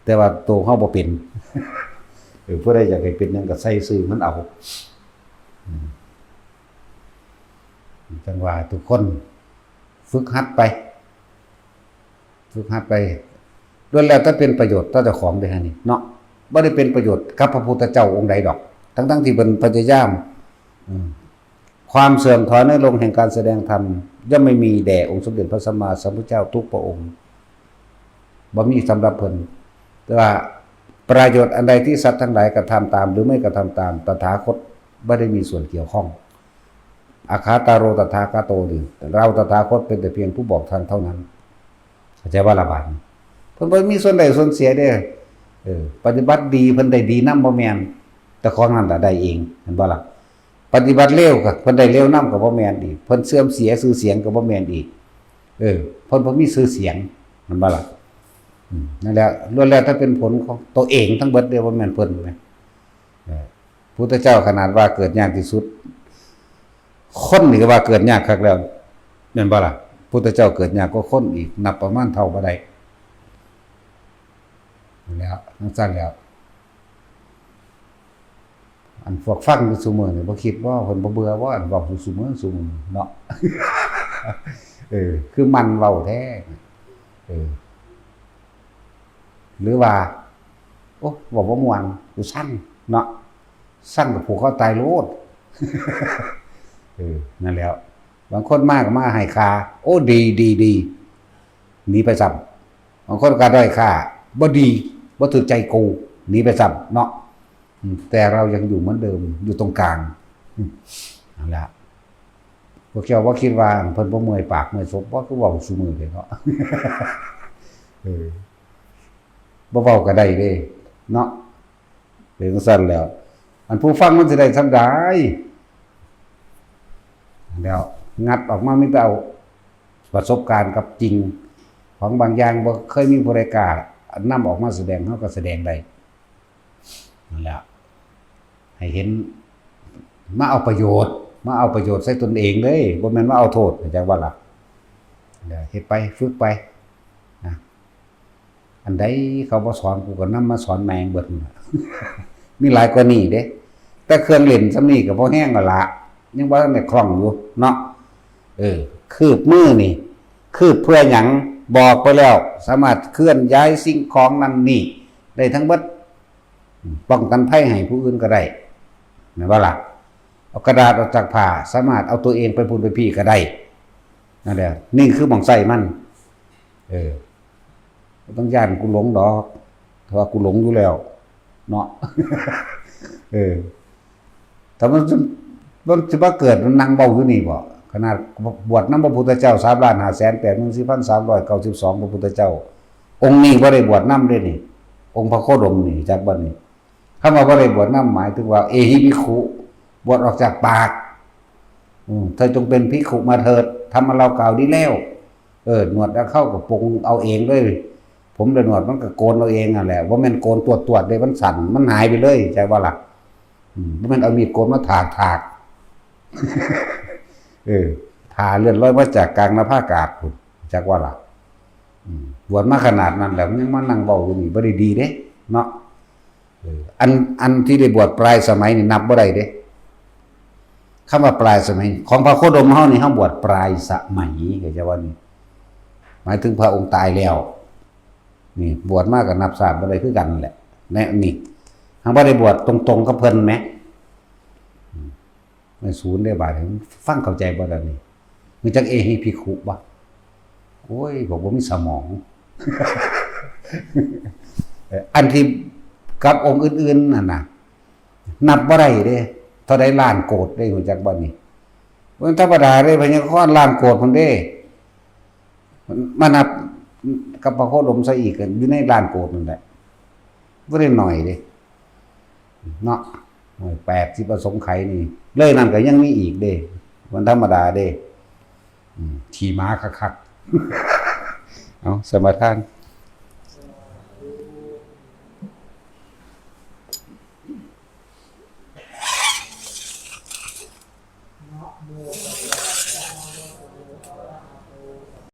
แต่ว่าโตเฮาบ่เป็น เออ ผู้ใดอยากให้เป็นหยังก็ใส่ซื่อมันเอา อืม จั่งว่าทุกคนฝึกหัดไป ฝึกหัดไป ล้วนแล้วแต่เป็นประโยชน์ต่อเจ้าของเด้อฮะนี่เนาะ บ่ได้เป็นประโยชน์กับพระพุทธเจ้าองค์ใดดอก ทั้งๆที่เพิ่นพยายาม อืม ความเสื่อมถอยน้อยลงแห่งการแสดงธรรม ย่อมไม่มีแด่องค์สมเด็จพระสัมมาสัมพุทธเจ้าทุกพระองค์ บ่มีสำหรับเพิ่น แต่ว่าประโยชน์อันใดที่สัตว์ทั้งหลายกระทำตามหรือไม่กระทำตาม ตถาคตบ่ได้มีส่วนเกี่ยวข้อง อักขาตาโรตถาคโต นี่ เราตถาคตเป็นแต่เพียงผู้บอกทางเท่านั้น เข้าใจบ่ล่ะบาดนี้ เพิ่นบ่มีส่วนได้ส่วนเสียเด้ เออ ปฏิบัติดีเพิ่นได้ดีนำบ่แม่น แต่ของนั่นล่ะได้เอง เห็นบ่ล่ะ ปฏิบัติเลวก็เพิ่นได้เลวนำก็บ่แม่นอีก เพิ่นเสื่อมเสียชื่อเสียงก็บ่แม่นอีก เออ เพิ่นบ่มีชื่อเสียง เห็นบ่ล่ะ อืม นั่นแหละ ล้วนแล้วแต่เป็นผลของตัวเองทั้งเบิดเด้ บ่แม่นเพิ่นแหม เออ พุทธเจ้าขนาดว่าเกิดยากที่สุด คนนี่ก็ว่าเกิดยากคักแล้ว แม่นบ่ล่ะ พุทธเจ้าเกิดยากกว่าคนอีก นับประมาณเท่าบ่ได้ แล้ว จั่งซั้นแล้ว อันพวกฟังอยู่ซุมื้อนี่บ่คิดบ่ เพิ่นบ่เบื่อบ่ อันเว้าอยู่ซุมื้อซุมื้อเนาะ เออ คือมันเว้าแท้ เออ หรือว่า โอ้ เว้าบ่ม่วน กูซังเนาะ ซังก็ผูกคอตายโลด เออ นั่นแหล้ว บางคนมาก็มาให้ค่า โอ้ ดี ดี ดี หนีไปซ้ำ บางคนก็ด้อยค่า บ่ดี บ่ถูกใจกู หนีไปซ้ำเนาะ แต่เรายังอยู่เหมือนเดิม อยู่ตรงกลาง อืม นั่นแหละ พวกเจ้าว่าคิดว่าเพิ่นบ่เมื่อยปากเมื่อยศบบ่ คือเว้าซุมื้อเลยเนาะ เออ บ่เว้าก็ได้เด้ เนาะ เป็นจั่งซั่นแล้ว อันผู้ฟังมันสิได้ส่ำใด แล้วงัดออกมามีแต่เอาประสบการณ์กับจริง ของบางอย่างบ่เคยมีผู้ใดกล้านำออกมาแสดง เฮาก็แสดงได้ นั่นแหละ ให้เห็น มาเอาประโยชน์ มาเอาประโยชน์ใส่ตนเองเลย บ่แม่นมาเอาโทษ เข้าใจบ่ล่ะ เออ เฮ็ดไป ฝึกไป นะ อันใดเขาบ่สอน กูก็นำมาสอนแม่งเบิดนั่นล่ะ มีหลายกว่านี้เด้ แต่เครื่องเล่นส่ำนี้ก็พอแฮงแล้วล่ะ ยังบ่ทันได้คล่องอยู่เนาะ เออ คืบมือนี่ คืบเพื่อหยัง บอกไปแล้ว สามารถเคลื่อนย้ายสิ่งของนั่นนี่ ได้ทั้งเบิด ป้องกันภัยให้ผู้อื่นก็ได้ แม่นบ่ล่ะ เอากระดาษออกจากผ้า สามารถเอาตัวเองไปพุ้นไปพี้ก็ได้ นั่นแหละ นี่คือหม่องใช้มัน เออ บ่ต้องย้านกูหลงดอก เพราะว่ากูหลงอยู่แล้ว เนาะ เออ ถ้ามัน มันสิมาเกิดนั่งเว้าอยู่นี่บ่ ขนาดบวชนำพระพุทธเจ้า สามล้านห้าแสนแปดหมื่นสี่พันสามร้อยเก้าสิบสอง พระพุทธเจ้า องค์นี้บ่ได้บวชนำเด้นี่ องค์พระโคดมนี่ จักบ่นี่ คำว่าบ่ได้บวชนำ หมายถึงว่า เอหิภิกขุ บวชออกจากปาก อืม เธอจงเป็นภิกขุมาเถิด ธรรมะเรากล่าวดีแล้ว เออ หนวดและเค้าก็ปลงเอาเองเลย ผมและหนวดมันก็โกนเอาเองนั่นแหละ บ่แม่นโกนตวดๆเด้ มันสั้น มันหายไปเลย เข้าใจบ่ล่ะ อืม บ่แม่นเอามีดโกนมาถากๆ เออ ผ่าเลือดลอยมาจากกลางหน้าผากาดพุ้น จักว่าล่ะ อืม บวชมาขนาดนั้นแล้ว ยังมานั่งเว้าอยู่นี่ บ่ได้ดีเด้ เนาะ เออ อัน อันที่ได้บวชปลายสมัยนี่นับบ่ได้เด้ คำว่าปลายสมัย ของพระโคดมเฮานี่ เฮาบวชปลายสมัย เข้าใจว่านี่ หมายถึงพระองค์ตายแล้ว นี่ บวชมาก็นับชาติบ่ได้คือกันนั่นแหละ แน่นี่ เฮาบ่ได้บวชตรงๆกับเพิ่นแหม อืม แม่นศูนย์เด้บาดนี้ ฟังเข้าใจบ่ล่ะนี่ รู้จักเอหิภิกขุบ่ โอ้ย บอกบ่มีสมอง เอ่อ อันที่กับองค์อื่นๆนั่นน่ะ นับบ่ได้เด้ เท่าใดล้านโกดเด้ รู้จักบ่นี่ บ่ธรรมดาเด้ พญาคอนล้านโกดพุ้นเด้ มานับกับพระโคดมซะอีก ก็อยู่ในล้านโกดนั่นแหละ บ่ได้น้อยเด้ เนาะ แปดสิบอสงไขยนี่ เลยนั่นก็ยังมีอีกเด้ มันธรรมดาเด้ อืม ขี่ม้าคักๆ เอา สมาทาน